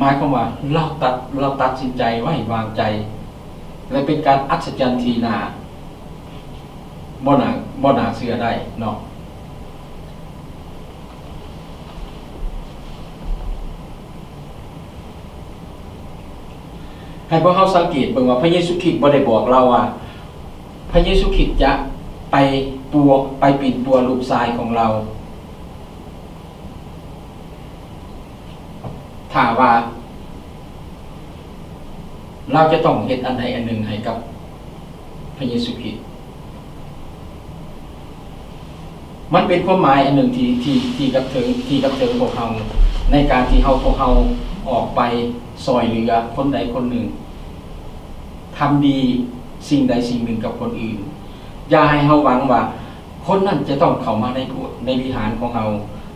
ໝາຍຄວາມວ່າລາວຕັດ ລາວຕັດສິນໃຈໄວ້ວາງໃຈ ແລະ ເປັນການອັດສະຈັນທີ່ໜ້າ ບໍ່ໜ້າ ບໍ່ໜ້າເຊື່ອໄດ້ເນາະ. ໃຫ້ພວກເຮົາສັງເກດເບິ່ງວ່າ ພະເຢຊູຄຣິດບໍ່ໄດ້ບອກລາວວ່າ ພະເຢຊູຄຣິດຈະໄປປົວ ໄປປິ່ນປົວລູກຊາຍຂອງລາວ. ຖ້າວ່າລາວຈະຕ້ອງເຮັດອັນໃດອັນໜຶ່ງໃຫ້ກັບພະເຢຊູຄຣິດ, ມັນເປັນຄວາມໝາຍອັນໜຶ່ງທີ່ ທີ່ ທີ່ກັບເຖິງ ທີ່ກັບເຖິງພວກເຮົາ ໃນການທີ່ເຮົາ ພວກເຮົາອອກໄປຊ່ອຍເຫຼືອຄົນໃດຄົນໜຶ່ງ, ທຳດີສິ່ງໃດສິ່ງໜຶ່ງກັບຄົນອື່ນ. ຢ່າໃຫ້ເຮົາຫວັງວ່າ ຄົນນັ້ນຈະຕ້ອງເຂົ້າມາໃນໂບດ ໃນວິຫານຂອງເຮົາ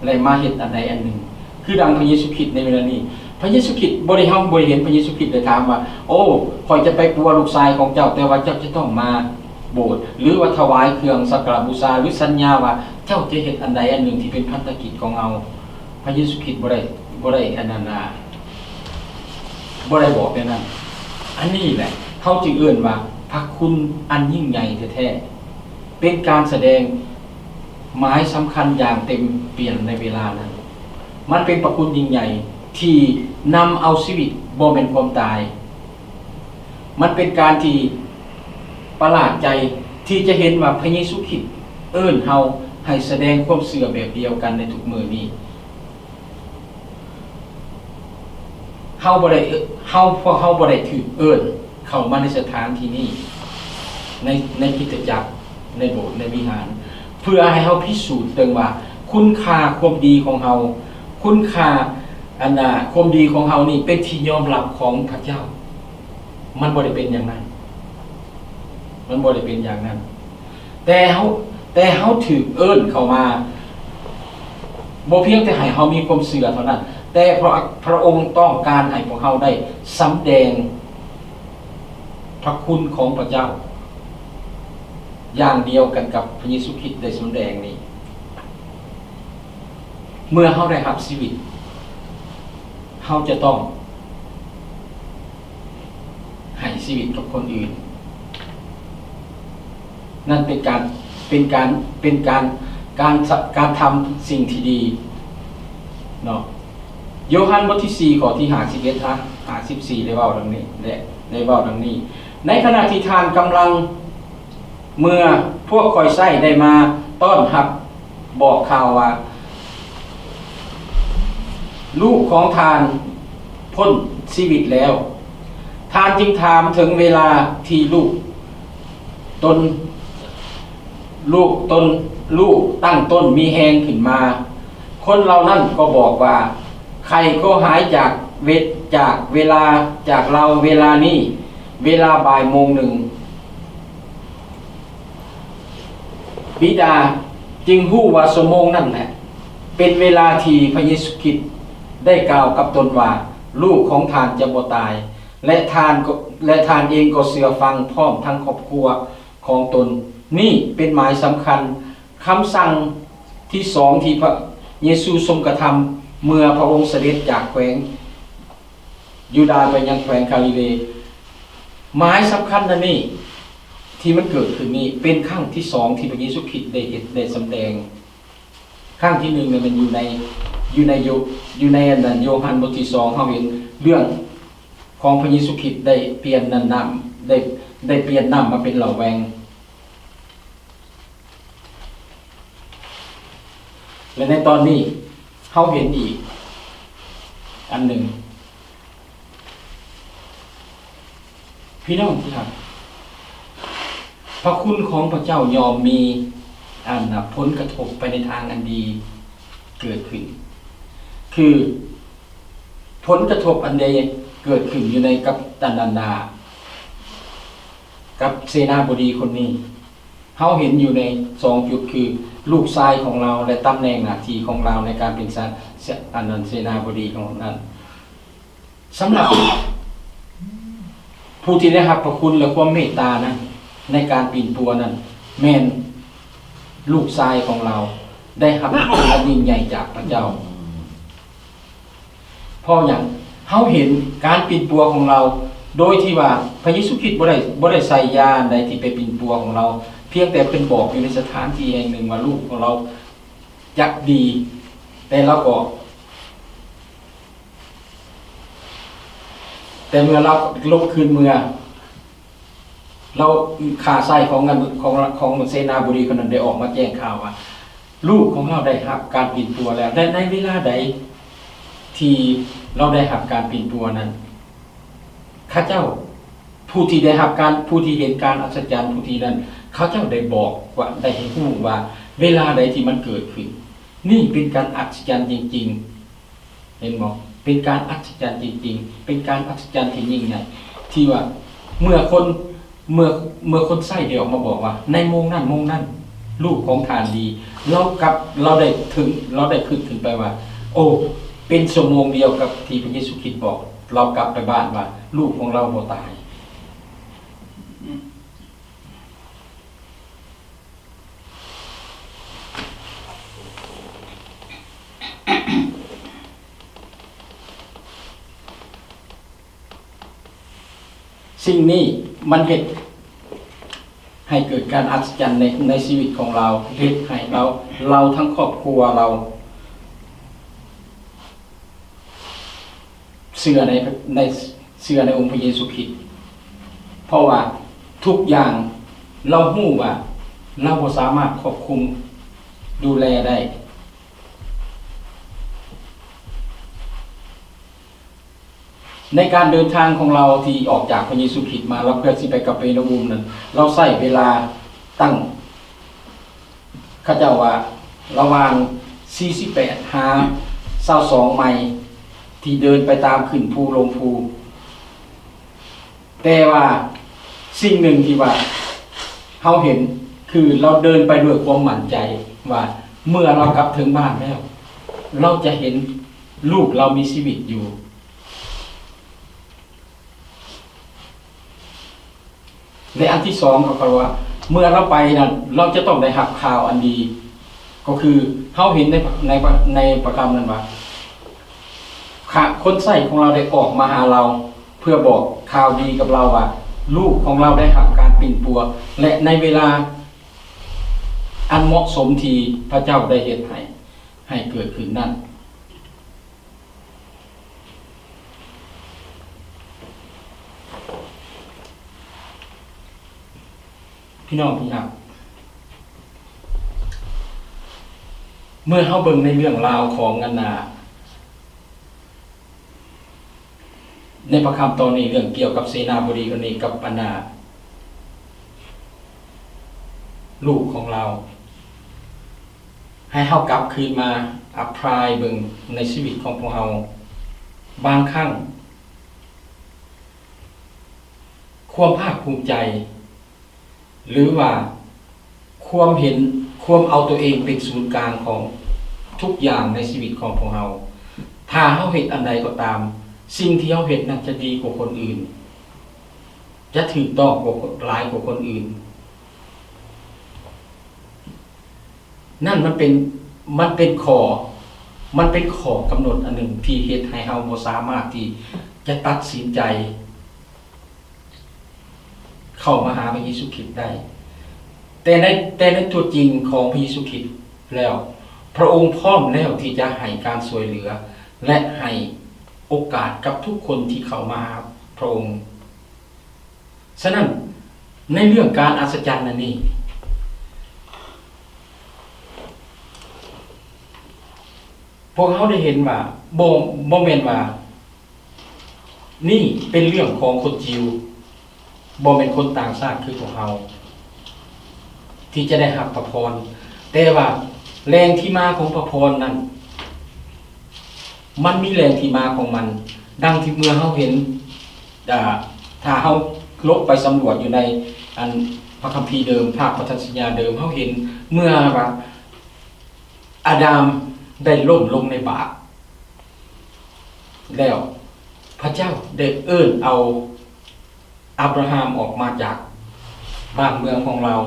ແລະ ມາເຮັດອັນໃດອັນໜຶ່ງ. ຄືດັ່ງພະເຢຊູຄຣິດໃນເວລານີ້, ພະເຢຊູຄຣິດບໍ່ໄດ້ ເຮົາບໍ່ໄດ້ເຫັນພະເຢຊູຄຣິດໄດ້ຖາມວ່າ ໂອ້ ຂ້ອຍຈະໄປປົວລູກຊາຍຂອງເຈົ້າ, ແຕ່ວ່າເຈົ້າຈະຕ້ອງມາໂບດ ຫຼືວ່າຖວາຍເຄື່ອງສັກກາລະບູຊາ ຫຼືສັນຍາວ່າເຈົ້າຈະເຮັດອັນໃດອັນໜຶ່ງທີ່ເປັນພັນທະກິດຂອງເຮົາ. ພະເຢຊູຄຣິດບໍ່ໄດ້ ບໍ່ໄດ້ອັນນັ້ນນາ ບໍ່ໄດ້ບອກແນວນັ້ນ. ອັນນີ້ແຫຼະ ເຮົາຈຶ່ງເອີ້ນວ່າພະຄຸນອັນຍິ່ງໃຫຍ່ແທ້ໆ, ເປັນການສະແດງໝາຍສຳຄັນຢ່າງເຕັມປ່ຽນໃນເວລານັ້ນ. ມັນເປັນພະຄຸນຍິ່ງໃຫຍ່ທີ່ນຳເອົາຊີວິດ, ບໍ່ແມ່ນຄວາມຕາຍ. ມັນເປັນການທີ່ປະຫຼາດໃຈທີ່ຈະເຫັນວ່າພະເຢຊູຄຣິດເອີ້ນເຮົາໃຫ້ສະແດງຄວາມເຊື່ອແບບດຽວກັນໃນທຸກມື້ນີ້. ເຮົາບໍ່ໄດ້ ເອີ ເຮົາ ພວກເຮົາບໍ່ໄດ້ຖືກເອີ້ນເຂົ້າມາໃນສະຖານທີ່ນີ້ ໃນ ໃນຄຣິສຕະຈັກ, ໃນໂບດ, ໃນວິຫານ ເພື່ອໃຫ້ເຮົາພິສູດເບິ່ງວ່າຄຸນຄ່າຄວາມດີຂອງເຮົາ, ຄຸນຄ່າ ອັນ ອາ ຄວາມດີຂອງເຮົານີ້ເປັນທີ່ຍອມຮັບຂອງພະເຈົ້າ. ມັນບໍ່ໄດ້ເປັນຢ່າງນັ້ນ. ມັນບໍ່ໄດ້ເປັນຢ່າງນັ້ນ. ແຕ່ເຮົາ ແຕ່ເຮົາຖືກເອີ້ນເຂົ້າມາ ບໍ່ພຽງແຕ່ໃຫ້ເຮົາມີຄວາມເຊື່ອເທົ່ານັ້ນ, ແຕ່ພະ ພະອົງຕ້ອງການໃຫ້ພວກເຮົາໄດ້ສຳແດງພະຄຸນຂອງພະເຈົ້າ ຢ່າງດຽວກັນກັບພະເຢຊູຄຣິດໄດ້ສຳແດງນີ້. ເມື່ອເຮົາໄດ້ຮັບຊີວິດ, ເຮົາຈະຕ້ອງໃຫ້ຊີວິດກັບຄົນອື່ນ. ນັ້ນເປັນການ ເປັນການ ເປັນການ ການ ການທຳສິ່ງທີ່ດີເນາະ. ໂຢຮັນບົດທີສີ່ ຂໍ້ທີຫ້າສິບເອັດ ຫາ ຫ້າສິບສີ່ ໄດ້ເວົ້າດັ່ງນີ້ ແລະ ໄດ້ເວົ້າດັ່ງນີ້, ໃນຂະນະທີ່ທ່ານກຳລັງ ເມື່ອພວກຂ້ອຍໃຊ້ໄດ້ມາຕ້ອນຮັບ ບອກຂ່າວວ່າ ລູກຂອງທ່ານພົ້ນຊີວິດແລ້ວ, ທ່ານຈຶ່ງຖາມເຖິງເວລາທີ່ລູກຕົນ ລູກຕົນ ລູກຕັ້ງຕົ້ນມີແຮງຂຶ້ນມາ. ຄົນເຫຼົ່ານັ້ນກໍບອກວ່າ ໄຂ້ກໍຫາຍຈາກເວ ຈາກເວລາ ຈາກລາວເວລານີ້ ເວລາບ່າຍໂມງໜຶ່ງ. ບິດາ ຈຶ່ງຮູ້ວ່າຊົ່ວໂມງນັ້ນແຫຼະ ເປັນເວລາທີ່ພະເຢຊູຄຣິດໄດ້ກ່າວກັບຕົນວ່າ, ລູກຂອງທ່ານຈະບໍ່ຕາຍ, ແລະ ທ່ານກໍ, ແລະ ທ່ານເອງກໍເຊື່ອຟັງພ້ອມທັງຄອບຄົວຂອງຕົນ. ນີ້ເປັນໝາຍສຳຄັນ, ຄຳສັ່ງທີ່ສອງທີ່ພະເຢຊູຊົງກະທຳເມື່ອພະອົງສະເດັດຈາກແຂວງຢູດາໄປຍັງແຂວງກາລີເລ. ໝາຍສຳຄັນອັນນີ້ທີ່ມັນເກີດຂຶ້ນນີ້ ເປັນຄັ້ງທີ່ສອງທີ່ພະເຢຊູຄຣິດໄດ້ເຮັດ, ໄດ້ສຳແດງ. ຄັ້ງທີໜຶ່ງນັ້ນແມ່ນຢູ່ໃນ, ຢູ່ໃນໂຍ, ຢູ່ໃນອັນນັ້ນ ໂຍຮັນບົດທີສອງ ເຮົາເຫັນເລື່ອງຂອງພະເຢຊູຄຣິດໄດ້ປ່ຽນນ້ຳ, ໄດ້, ໄດ້ປ່ຽນນ້ຳມາເປັນເຫຼົ້າແວງ. ແລະ ໃນຕອນນີ້ເຮົາເຫັນອີກອັນໜຶ່ງ. ພີ່ນ້ອງທີ່ຮັກ, ພະຄຸນຂອງພະເຈົ້າຍ່ອມມີອັນຜົນກະທົບໄປໃນທາງອັນດີເກີດຂຶ້ນ, ຄືຜົນກະທົບອັນໃດເກີດຂຶ້ນຢູ່ໃນກັບຕັນນານາ ກັບເສນາບໍດີຄົນນີ້. ເຮົາເຫັນຢູ່ໃນສອງຈຸດ ຄືລູກຊາຍຂອງລາວ ແລະ ຕຳແໜ່ງໜ້າທີ່ຂອງລາວໃນການເປັນສາ, ສາ, ອັນນັ້ນ ເສນາບໍດີຂອງນັ້ນ. ສຳລັບຜູ້ທີ່ໄດ້ຮັບພະຄຸນ ແລະ ຄວາມເມດຕານັ້ນ ໃນການປິ່ນປົວນັ້ນ ແມ່ນລູກຊາຍຂອງລາວໄດ້ຮັບພະຄຸນອັນຍິ່ງໃຫຍ່ຈາກພະເຈົ້າ. ເພາະຫຍັງ? ເຮົາເຫັນການປິ່ນປົວຂອງລາວ ໂດຍທີ່ວ່າພະເຢຊູຄຣິດບໍ່ໄດ້, ບໍ່ໄດ້ໃສ່ຢາອັນໃດທີ່ໄປປິ່ນປົວຂອງລາວ, ພຽງແຕ່ເພິ່ນບອກຢູ່ໃນສະຖານທີ່ແຫ່ງໜຶ່ງວ່າລູກຂອງລາວຈະດີ, ແຕ່ລາວກໍ, ແຕ່ເມື່ອລາວຫຼົບຄືນເມືອ, ລາວ ຂ້າຊາຍຂອງອັນ, ຂອງ, ຂອງເສນາບໍດີຄົນນັ້ນໄດ້ອອກມາແຈ້ງຂ່າວວ່າ ລູກຂອງລາວໄດ້ຮັບການປິ່ນປົວແລ້ວ. ແລະ ໃນເວລາໃດທີ່ລາວໄດ້ຮັບການປິ່ນປົວນັ້ນ, ເຂົາເຈົ້າ ຜູ້ທີ່ໄດ້ຮັບການ, ຜູ້ທີ່ເຫັນການອັດສະຈັນ, ຜູ້ທີ່ນັ້ນ ເຂົາເຈົ້າໄດ້ບອກວ່າ, ໄດ້ໃຫ້ຮູ້ວ່າເວລາໃດທີ່ມັນເກີດຂຶ້ນ. ນີ້ເປັນການອັດສະຈັນຈິງໆ. ເຫັນບໍ່? ເປັນການອັດສະຈັນຈິງໆ, ເປັນການອັດສະຈັນທີ່ຍິ່ງໃຫຍ່ ທີ່ວ່າເມື່ອຄົນ, ເມື່ອ, ເມື່ອຄົນໃຊ້ໄດ້ອອກມາບອກວ່າ ໃນໂມງນັ້ນໂມງນັ້ນ ລູກຂອງທ່ານດີ, ລາວກັບ, ລາວໄດ້ເຖິງ, ລາວໄດ້ຄິດຂຶ້ນໄປວ່າ ໂອ້ ເປັນຊົ່ວໂມງດຽວກັບທີ່ພະເຢຊູຄຣິດບອກລາວກັບໄປບ້ານວ່າ ລູກຂອງລາວບໍ່ຕາຍ. ສິ່ງນີ້ມັນເຮັດໃຫ້ເກີດການອັດສະຈັນໃນ, ໃນຊີວິດຂອງລາວ, ເຮັດໃຫ້ລາວ, ລາວທັງຄອບຄົວລາວ ເຊື່ອໃນ, ໃນ, ເຊື່ອໃນອົງພະເຢຊູຄຣິດ. ເພາະວ່າທຸກຢ່າງລາວຮູ້ວ່າລາວບໍ່ສາມາດຄວບຄຸມດູແລໄດ້. ໃນການເດີນທາງຂອງລາວທີ່ອອກຈາກພະເຢຊູຄຣິດມາ ລາວເພື່ອຊິໄປກາເປນາອຸມນັ້ນ, ລາວໃຊ້ເວລາຕັ້ງ ເຂົາເຈົ້າວ່າລະຫວ່າງສີ່ສິບແປດຫາຊາວສອງໄມ ທີ່ເດີນໄປຕາມຂຶ້ນພູລົງພູ. ແຕ່ວ່າສິ່ງໜຶ່ງທີ່ວ່າເຮົາເຫັນ ຄືລາວເດີນໄປດ້ວຍຄວາມໝັ້ນໃຈວ່າ ເມື່ອລາວກັບເຖິງບ້ານແລ້ວ ລາວຈະເຫັນລູກລາວມີຊີວິດຢູ່. ແລະ ອັນທີສອງ ເຂົາວ່າ ເມື່ອລາວໄປນັ້ນ ລາວຈະຕ້ອງໄດ້ຮັບຂ່າວອັນດີ ກໍຄືເຮົາເຫັນໃນ ໃນ ໃນພະຄຳນັ້ນວ່າ ຄະ ຄົນໃຊ້ຂອງລາວໄດ້ອອກມາຫາລາວ ເພື່ອບອກຂ່າວດີກັບລາວວ່າ ລູກຂອງລາວໄດ້ຮັບການປິ່ນປົວ ແລະ ໃນເວລາອັນເໝາະສົມທີ່ພະເຈົ້າໄດ້ເຮັດໃຫ້ ໃຫ້ເກີດຂຶ້ນນັ້ນ. ພີ່ນ້ອງທີ່ຮັກ, ເມື່ອເຮົາເບິ່ງໃນເລື່ອງລາວຂອງອັນນ່າ ໃນພະຄຳຕອນນີ້ ເລື່ອງກ່ຽວກັບເສນາບໍດີຄົນນີ້ກັບອັນນ່າ ລູກຂອງລາວ ໃຫ້ເຮົາກັບຄືນມາ apply ເບິ່ງໃນຊີວິດຂອງພວກເຮົາ. ບາງຄັ້ງ ຄວາມພາກພູມໃຈ ຫຼືວ່າຄວາມເຫັນ, ຄ ຄວາມເອົາຕົວເອງເປັນສູນກາງຂອງທຸກຢ່າງໃນຊີວິດຂອງພວກເຮົາ. ຖ້າເຮົາເຮັດອັນໃດກໍຕາມ, ສິ່ງທີ່ເຮົາເຮັດນັ້ນຈະດີກວ່າຄົນອື່ນ, ຈະຖືກຕ້ອງກວ່າ ຫຼາຍກວ່າຄົນອື່ນ. ນັ້ນມັນເປັນ, ມັນເປັນຂໍ້, ມັນເປັນຂໍ້ກຳນົດອັນໜຶ່ງທີ່ເຮັດໃຫ້ເຮົາບໍ່ສາມາດທີ່ຈະຕັດສິນໃຈເຂົ້າມາຫາພະເຢຊູຄຣິດໄດ້. ແຕ່ໃນ, ແຕ່ໃນຕົວຈິງຂອງພະເຢຊູຄຣິດແລ້ວ, ພະອົງພ້ອມແລ້ວທີ່ຈະໃຫ້ການຊ່ວຍເຫຼືອ ແລະ ໃຫ້ໂອກາດກັບທຸກຄົນທີ່ເຂົ້າມາຫາພະອົງ. ສະນັ້ນ, ໃນເລື່ອງການອັດສະຈັນອັນນີ້, ພວກເຮົາໄດ້ເຫັນວ່າ ບໍ່, ບໍ່ແມ່ນວ່ານີ້ເປັນເລື່ອງຂອງຄົນຢິວ, ບໍ່ແມ່ນຄົນຕ່າງຊາດຄືພວກເຮົາ ທີ່ຈະໄດ້ຮັບພະພອນ, ແຕ່ວ່າແຫຼ່ງທີ່ມາຂອງພະພອນນັ້ນ ມັນມີແຫຼ່ງທີ່ມາຂອງມັນ, ດັ່ງທີ່ເມື່ອເຮົາເຫັນ, ອາ, ຖ້າເຮົາລົງໄປສຳຫຼວດຢູ່ໃນ ອັນ ພະຄຳພີເດີມ, ພາກພັນທະສັນຍາເດີມ, ເຮົາເຫັນເມື່ອວ່າອາດາມໄດ້ລົ້ມລົງໃນບາບແລ້ວ, ພະເຈົ້າໄດ້ເອີ້ນເອົາ ອາບຣາຮາມອອກມາຈາກບ້ານເມືອງຂອງລາວ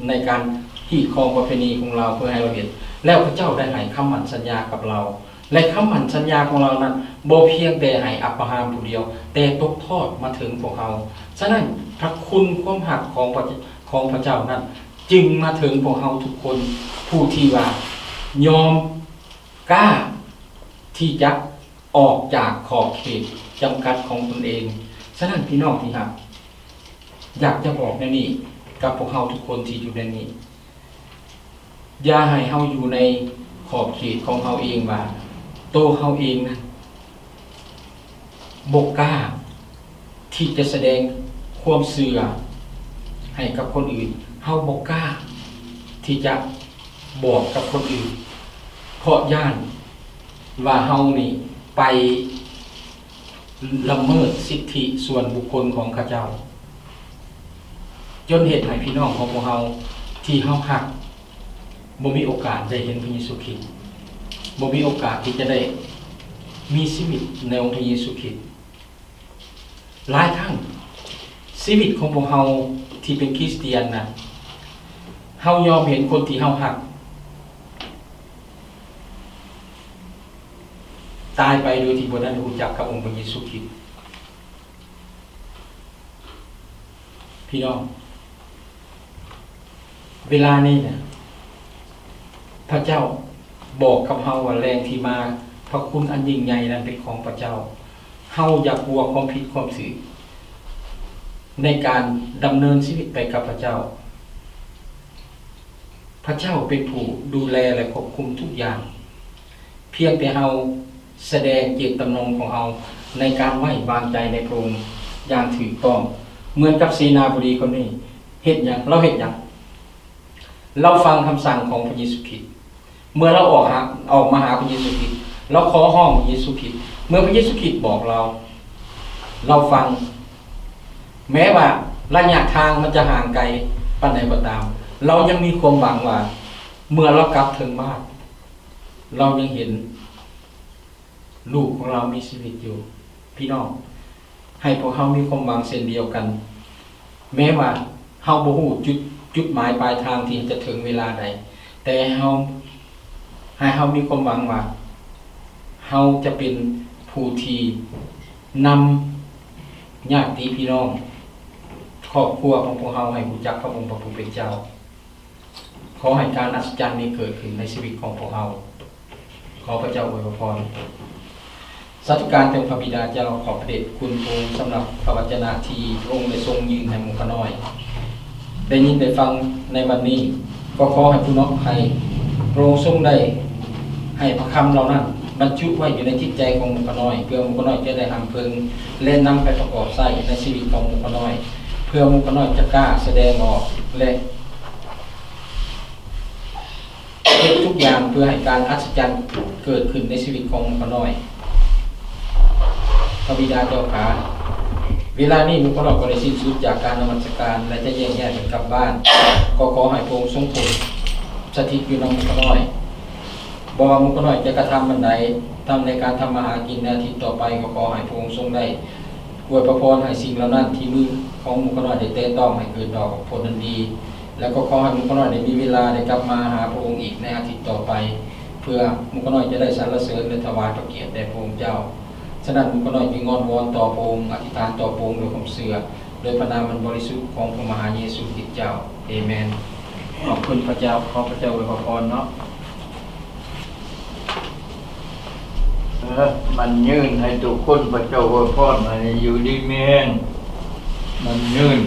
ໃນການຮີດຄອງປະເພນີຂອງລາວເພື່ອໃຫ້ລາວເຮັດ, ແລ້ວພະເຈົ້າໄດ້ໃຫ້ຄຳໝັ້ນສັນຍາກັບລາວ ແລະ ຄຳໝັ້ນສັນຍາຂອງລາວນັ້ນ ບໍ່ພຽງແຕ່ໃຫ້ອາບຣາຮາມຜູ້ດຽວ, ແຕ່ຕົກທອດມາເຖິງພວກເຮົາ. ສະນັ້ນ, ພະຄຸນຄວາມຮັກຂອງພະ, ຂອງພະເຈົ້ານັ້ນ ຈຶ່ງມາເຖິງພວກເຮົາທຸກຄົນ ຜູ້ທີ່ວ່າຍອມກ້າທີ່ຈະ ອອກຈາກຂອບເຂດຈຳກັດຂອງຕົນເອງ. ສະນັ້ນ ພີ່ນ້ອງທີ່ຮັກ, ຢາກຈະບອກແນວນີ້ກັບພວກເຮົາທຸກຄົນທີ່ຢູ່ໃນນີ້, ຢ່າໃຫ້ເຮົາຢູ່ໃນຂອບເຂດຂອງເຮົາເອງ, ວ່າໂຕເຮົາເອງນັ້ນບໍ່ກ້າທີ່ຈະສະແດງຄວາມເຊື່ອໃຫ້ກັບຄົນອື່ນ, ເຮົາບໍ່ກ້າທີ່ຈະບອກກັບຄົນອື່ນ, ເພາະຢ້ານ ວ່າເຮົານີ້ໄປລະເມີດສິດທິສ່ວນບຸກຄົນຂອງເຂົາເຈົ້າ, ຈົນເຮັດໃຫ້ພີ່ນ້ອງຂອງພວກເຮົາທີ່ເຮົາຮັກບໍ່ມີໂອກາດໄດ້ເຫັນພະເຢຊູຄຣິດ, ບໍ່ມີໂອກາດທີ່ຈະໄດ້ມີຊີວິດໃນອົງພະເຢຊູຄຣິດ. ຫຼາຍຄັ້ງຊີວິດຂອງພວກເຮົາທີ່ເປັນຄຣິສຕຽນນະ, ເຮົາຍອມເຫັນຄົນທີ່ເຮົາຮັກຕາຍໄປໂດຍທີ່ບໍ່ທັນຮູ້ຈັກກັບອົງພະເຢຊູຄຣິດ. ພີ່ນ້ອງ, ເວລານີ້ນະ ພະເຈົ້າບອກກັບເຮົາວ່າແຫຼ່ງທີ່ມາ, ພະຄຸນອັນຍິ່ງໃຫຍ່ນັ້ນເປັນຂອງພະເຈົ້າ. ເຮົາຢ່າກົວຄວາມຜິດຄວາມຖືກໃນການດຳເນີນຊີວິດໄປກັບພະເຈົ້າ. ພະເຈົ້າເປັນຜູ້ດູແລ ແລະ ຄວບຄຸມທຸກຢ່າງ. ພຽງແຕ່ເຮົາສະແດງເຈດຕະນອງຂອງເຮົາໃນການໄວ້ວາງໃຈໃນພະອົງຢ່າງຖືກຕ້ອງ, ເໝືອນກັບເສນາບໍດີຄົນນີ້. ເຮັດຫຍັງ? ລາວເຮັດຫຍັງ? ລາວຟັງຄຳສັ່ງຂອງພະເຢຊູຄຣິດ. ເມື່ອລາວອອກຫາ, ອອກມາຫາພະເຢຊູຄຣິດ, ລາວຂໍຮ້ອງພະເຢຊູຄຣິດ. ເມື່ອພະເຢຊູຄຣິດບອກລາວ, ລາວຟັງ. ແມ້ວ່າໄລຍະທາງມັນຈະຫ່າງໄກປານໃດກໍຕາມ, ລາວຍັງມີຄວາມຫວັງວ່າ ເມື່ອລາວກັບເຖິງບ້ານ, ລາວຍັງເຫັນລູກຂອງລາວມີຊີວິດຢູ່. ພີ່ນ້ອງ, ໃຫ້ພວກເຮົາມີຄວາມຫວັງເຊັ່ນດຽວກັນ. ແມ້ວ່າເຮົາບໍ່ຮູ້ຈຸດ, ຈຸດໝາຍປາຍທາງທີ່ຈະເຖິງເວລາໃດ, ແຕ່ໃຫ້ເຮົາ, ໃຫ້ເຮົາມີຄວາມຫວັງວ່າ ເຮົາຈະເປັນຜູ້ທີ່ນຳຍາດຕິພີ່ນ້ອງ, ຄອບຄົວຂອງພວກເຮົາໃຫ້ຮູ້ຈັກພະອົງພະຜູ້ເປັນເຈົ້າ. ຂໍໃຫ້ການອັດສະຈັນນີ້ເກີດຂຶ້ນໃນຊີວິດຂອງພວກເຮົາ. ຂໍພະເຈົ້າອວຍພະພອນ. ສາທຸການແດ່ພະບິດາເຈົ້າ, ຂອບພະເດດຄຸນພະອົງສຳລັບພະວັດຈະນະທີ່ພະອົງໄດ້ຊົງຍື່ນໃຫ້ໝູ່ຂ້ານ້ອຍໄດ້ຍິນໄດ້ຟັງໃນວັນນີ້. ກໍຂໍໃຫ້ຜູ້ນ້ອງ, ໃຫ້ພະອົງຊົງໄດ້ໃຫ້ພະຄຳເຫຼົ່ານັ້ນບັນຈຸໄວ້ຢູ່ໃນຈິດໃຈຂອງໝູ່ຂ້ານ້ອຍ, ເພື່ອໝູ່ຂ້ານ້ອຍຈະໄດ້ຮຳເພິງ ແລະ ນຳໄປປະກອບໃຊ້ໃນຊີວິດຂອງໝູ່ຂ້ານ້ອຍ, ເພື່ອໝູ່ຂ້ານ້ອຍຈະກ້າສະແດງອອກ ແລະ ເຮັດທຸກຢ່າງເພື່ອໃຫ້ການອັດສະຈັນເກີດຂຶ້ນໃນຊີວິດຂອງໝູ່ຂ້ານ້ອຍ. ພະບິດາເຈົ້າຂ້າ, ເວລານີ້ໝູ່ຂ້ານ້ອຍກໍໄດ້ສິ້ນສຸດຈາກການນະມັດສະການ ແລະ ຈະແຍກຍ້າຍກັນກັບບ້ານ. ກໍຂໍໃຫ້ພະອົງຊົງໂປດ ສະຖິດຢູ່ນຳໝູ່ຂ້ານ້ອຍ. ບໍ່ວ່າໝູ່ຂ້ານ້ອຍຈະກະທຳອັນໃດ, ທັງໃນການທຳມາຫາກິນໃນອາທິດຕໍ່ໄປ, ກໍຂໍໃຫ້ພະອົງຊົງໄດ້ອວຍພະພອນໃຫ້ສິ່ງເຫຼົ່ານັ້ນທີ່ມືຂອງໝູ່ຂ້ານ້ອຍໄດ້ແຕະຕ້ອງໃຫ້ເກີດດອກອອກຜົນອັນດີ, ແລະ ກໍຂໍໃຫ້ໝູ່ຂ້ານ້ອຍໄດ້ມີເວລາໄດ້ກັບມາຫາພະອົງອີກໃນອາທິດຕໍ່ໄປ, ເພື່ອໝູ່ຂ້ານ້ອຍຈະໄດ້ສັນລະເສີນ ແລະ ຖວາຍພະກຽດແດ່ພະອົງເຈົ້າ. ສະນັ້ນ ໝູ່ຂ້ານ້ອຍຈຶ່ງອ້ອນວອນຕໍ່ພະອົງ, ອະທິຖານຕໍ່ພະອົງດ້ວຍຄວາມເຊື່ອ, ໂດຍພະນາມອັນບໍລິສຸດຂອງພະມະຫາເຢຊູຄຣິດເຈົ້າ. ເອແມນ. ຂອບຄຸນພະເຈົ້າ, ຂໍພະເຈົ້າອວຍພະພອນເນາະ. ເອີ ໝັ້ນຍືນໃຫ້ທຸກຄົນ, ພະເຈົ້າອວຍພອນໃຫ້ຢູ່ດີມີແຮງ, ໝັ້ນຍືນ.